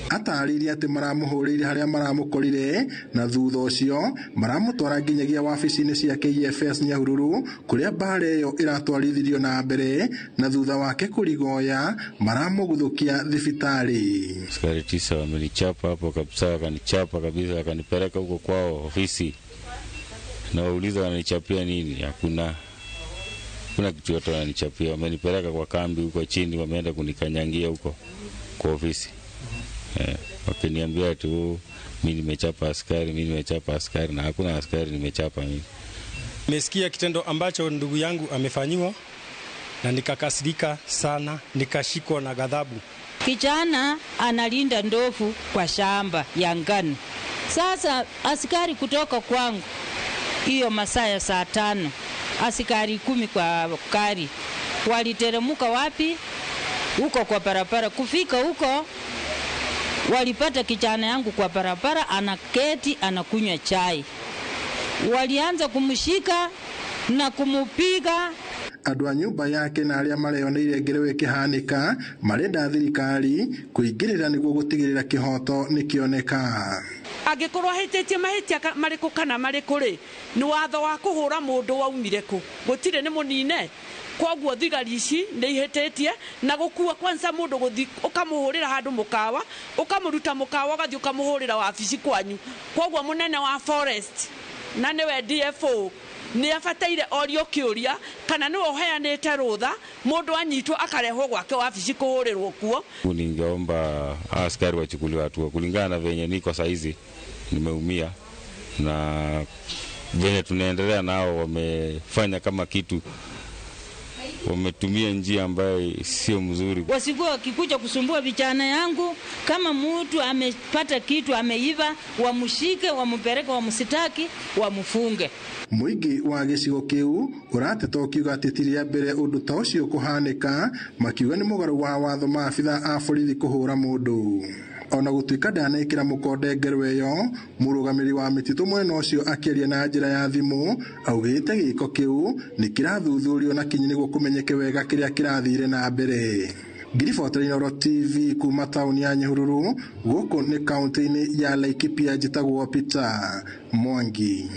Atarĩirie atĩ maramũhũrĩire harĩa maramũkorire na thutha ũcio maramũtwara nginyagia wabici-inĩ cia KFS Nyahururu kũrĩa mbara ĩyo ĩratwarithirio na mbere, na thutha wake kũrigoya maramũguthũkia thibitarĩ.
Askari 9 wamenichapa hapo kabisa, wakanichapa kabisa, wakanipeleka huko kwao ofisi, na wauliza wananichapia nini, hakuna kitu yote wananichapia. Wamenipeleka kwa kambi huko chini, wameenda kunikanyangia huko kwa ofisi. Wakiniambia tu mimi nimechapa askari, mimi nimechapa askari, na hakuna askari nimechapa mimi.
Nimesikia kitendo ambacho ndugu yangu amefanyiwa na nikakasirika sana, nikashikwa na ghadhabu.
Kijana analinda ndovu kwa shamba ya ngano. Sasa askari kutoka kwangu hiyo masaa ya saa 5, askari 10 kwa kari waliteremuka wapi? Huko kwa barabara. Kufika huko walipata kijana yangu kwa barabara anaketi anakunywa chai. Walianza kumshika na kumupiga.
Andũ a nyũmba yake na arĩa mareyoneire ngerewe ĩkĩhanĩka marenda thirikari kũingĩrĩra nĩguo gũtigĩrĩra kĩhoto nĩkĩoneka.
Angĩkorwo ahĩtĩtie mahĩtia marĩkũ kana marĩkũ rĩ, nĩ watho wa kũhũra mũndũ waumire kũ? Gũtirĩ, nĩ mũnine. Koguo thigari ici nĩ ihĩtĩtie na gũkua kwanza mũndũ gũthi ũkamũhũrĩra handũ mũkawa, ũkamũruta mũkawa ũgathiĩ ũkamũhũrĩra wabici kwanyu. Koguo mũnene wa forest na nĩwe DFO Nĩ abataire orio kĩũria kana nĩwe ũheanĩte rũtha mũndũ anyitwo akarehwo gwake wabici kũhũrĩrwo kuo.
Ningeomba askari wachukuliwe hatua kulingana na venye niko saizi, nimeumia na venye tunaendelea nao, wamefanya kama kitu, wametumia njia ambayo sio mzuri.
Wasikuwa wakikuja kusumbua vijana yangu. Kama mtu amepata kitu ameiva, wamshike, wampeleke, wamsitaki, wamfunge.
Mũingĩ wa gĩcigo kĩu ũrateta ũkiuga atĩ ti rĩa mbere ũndũ ta ũcio kũhanĩka, makiuga nĩ mũgarũ wa watho maabitha a borithi kũhũra mũndũ. Ona gũtuĩka ndanekĩra mũkonde ngero ĩyo, mũrũgamĩrĩri wa mĩtitũ mwena ũcio akĩaria na njĩra ya thimũ augĩte gĩko kĩu nĩ kĩrathuthurio na kinyi nĩguo kũmenyeke wega kĩrĩa kĩrathire na mbere. Ngiribotera Inooro TV kuma taũni ya Nyahururu, gũkũ nĩ kaũntĩ-inĩ ya Laikipia, njĩtagwo Peter Mwangi.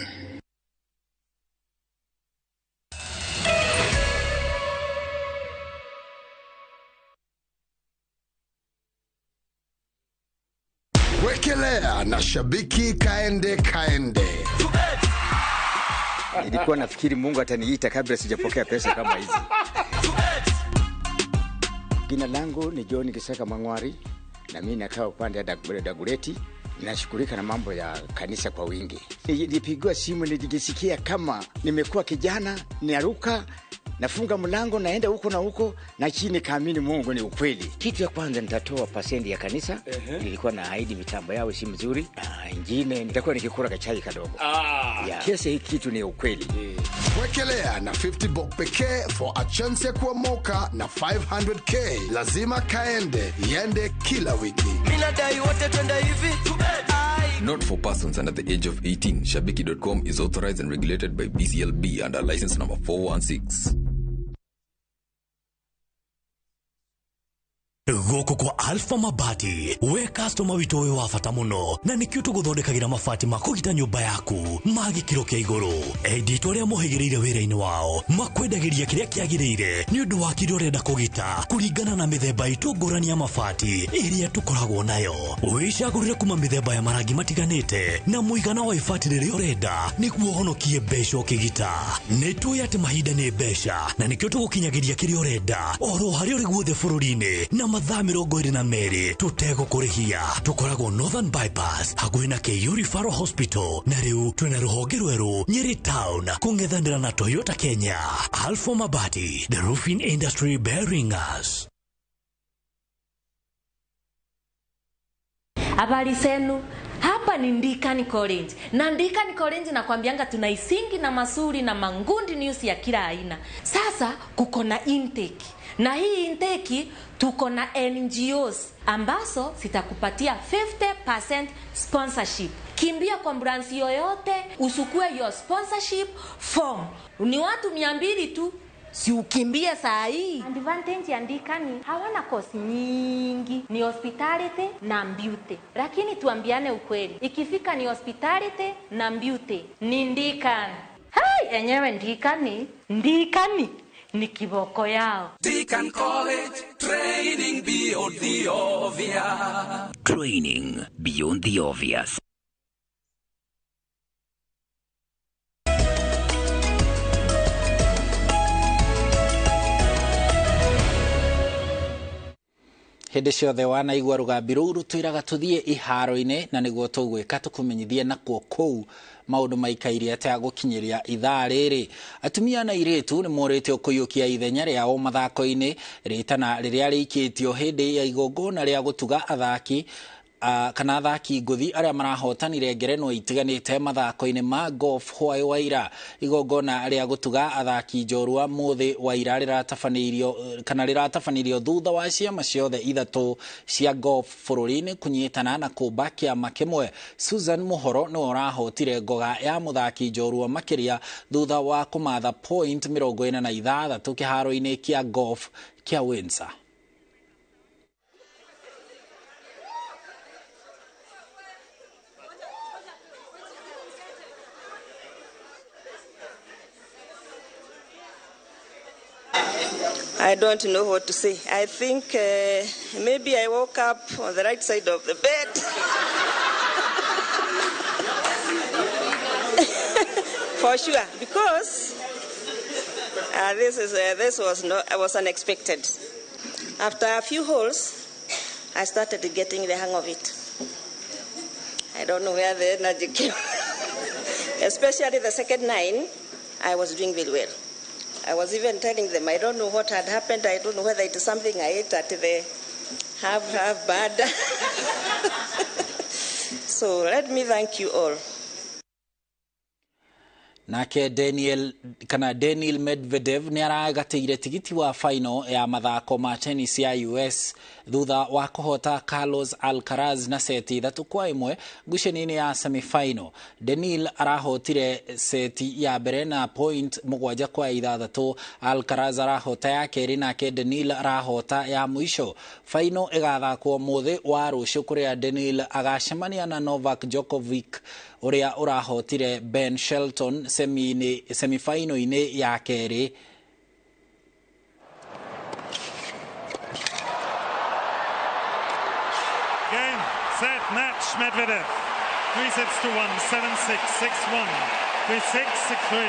Wekelea na shabiki kaende kaende.
Nilikuwa nafikiri Mungu ataniita kabla sijapokea pesa kama hizi. Jina langu ni John Kiseka Mangwari na mimi nakaa upande wa Dagoretti. Nashughulika na mambo ya kanisa kwa wingi. Nilipigiwa simu nilijisikia kama nimekuwa kijana, ninaruka, nafunga mlango naenda huko na huko, na chini kaamini Mungu ni ukweli. Kitu ya kwanza nitatoa pasendi ya kanisa. Nilikuwa na ahidi mitambo yao si mzuri. Ingine nitakuwa nikikula kachai kadogo. Kesi hii kitu ni ukweli.
Wekelea na 50 bob pekee for a chance ya kuomoka na 500k. Lazima kaende, iende kila wiki.
Mimi nadai wote twende hivi.
Not for persons under the age of 18. Shabiki.com is authorized and regulated by BCLB under license number 416.
Gũkũ kwa Alpha Mabati, we customer witũ wĩ wa bata mũno, na nĩkĩo tũgũthondekagĩra mabati ma kũgita nyũmba yaku ma gĩkĩro kĩa igũrũ. Enditũ arĩa mohĩgĩrĩire wĩra-inĩ wao makwendagĩria kĩrĩa kĩagĩrĩire nĩ ũndũ wa kĩrĩa ũrenda kũgita kũringana na mĩthemba itũ ngũrani ya mabati ĩrĩa tũkoragwo nayo. Wĩcagũrĩre kuma mĩthemba ya marangi matiganĩte na mũigana wa ibati rĩrĩa ũrenda nĩguo ũhonokie mbeca ũkĩgita. Nĩ tũĩ atĩ mahinda nĩ mbeca na nĩkĩo tũgũkinyagĩria kĩrĩa ũrenda oro harĩa ũrĩ guothe bũrũri-inĩ na mathaa 22 tũtegũkũrĩhia. Tũkoragwo Northern Bypass hakuhĩ na KU Referral Hospital, na rĩu twĩna rũhonge rwerũ Nyeri Town kũng'ethanĩra na Toyota Kenya. Alpha Mabati, the roofing industry bearing us.
Habari zenu. Hapa ni Ndikani College. Na Ndikani College nakwambianga tuna isingi na masuri na mangundi news ya kila aina. Sasa kuko na intake. Na hii intake tuko na NGOs ambazo zitakupatia 50% sponsorship. Kimbia kwa branch yoyote usukue your sponsorship form. Ni watu 200 tu. Si ukimbie saa hii. Advantage ya Ndikani hawana course nyingi, ni hospitality na beauty. Lakini tuambiane ukweli, ikifika ni hospitality na beauty ni Ndikani. Hai, enyewe Ndikani, Ndikani ni kiboko yao.
Deacon College, training beyond the obvious.
Training beyond the obvious.
Hĩndĩ ciothe wanaigua rũgambi rũu rũtwĩraga tũthiĩ iharo-inĩ, na nĩguo tũgwĩka tũkũmenyithie nakuo kũu maũndũ maikaire atĩa gũkinyĩria ithaa rĩrĩ. Atumia na airĩtu nĩ morĩtio kũiyũkia ithenya rĩao mathako-inĩ rĩtana rĩrĩa rĩikĩtio hĩndĩ ya igongona rĩa gũtuga athaki kana athaki ngũthi arĩa marahotanire ngerenwa itiganĩte mathako-inĩ ma golf hwaĩ wa ira. Igongona rĩa gũtuga athaki njorua mũthĩ wa ira rĩratabanĩirio kana rĩratabanĩirio thutha wa ciama ciothe ithatũ cia golf bũrũri-inĩ kũnyitana na kũmba kĩama kĩmwe. Susan Mũhoro nĩwe ũrahotire ngoga ya mũthaki njorua makĩria thutha wa kũmatha point 46 kĩharo-inĩ kĩa golf kĩa Windsor.
I don't know what to say. I think maybe I woke up on the right side of the bed. For sure, because this was no, was unexpected. After a few holes, I started getting the hang of it. I don't know where the energy came. Especially the second nine, I was doing very well. I was even telling them, I don't know what had happened. I don't know whether it is something I ate at the half bad. So let me thank you all.
Nake Daniel kana Daniil Medvedev nĩ aragatĩire tigiti wa final ya mathako ma tennis ya US thutha wa kũhota Carlos Alcaraz na seti 3-1 ngucanio-inĩ ya semi-final. Daniil arahotire seti ya mbere na point 7-6, Alcaraz arahota ya kerĩ nake Daniil arahota ya mũico. Final ĩgathakwo mũthĩ wa rũciũ kũrĩa Daniil agacemania na Novak Djokovic ũrĩa ũrahotire Ben Shelton semi-final-inĩ ya kerĩ.
Game, set, match, Medvedev. 3-1, 7-6, 6-1, 3-6, 6-3.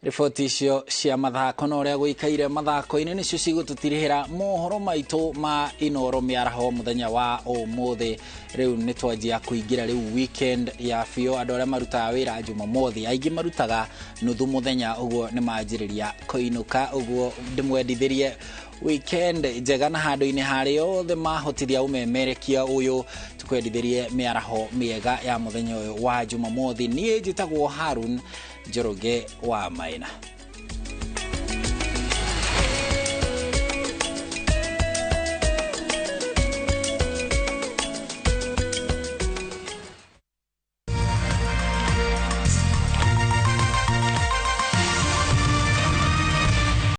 Riboti icio cia mathako na ũrĩa gũikaire mathako-inĩ nĩcio cigũtũtirihĩra mohoro maitũ ma Inoro mĩaraho mũthenya wa ũmũthĩ. Rĩu nĩ twanjia kũingĩra rĩu weekend ya biũ. Andũ arĩa marutaga wĩra Jumamothi aingĩ marutaga nuthu mũthenya, ũguo nĩ manjĩrĩria kũinũka, ũguo ndĩmwendithĩrie weekend njega na handũ-inĩ harĩa othe mahotithia ũmemerekia ũyũ tukwendithĩrie mĩaraho mĩega ya mũthenya ũyũ wa Jumamothi. Niĩ njĩtagwo Harun Njoroge wa Maina.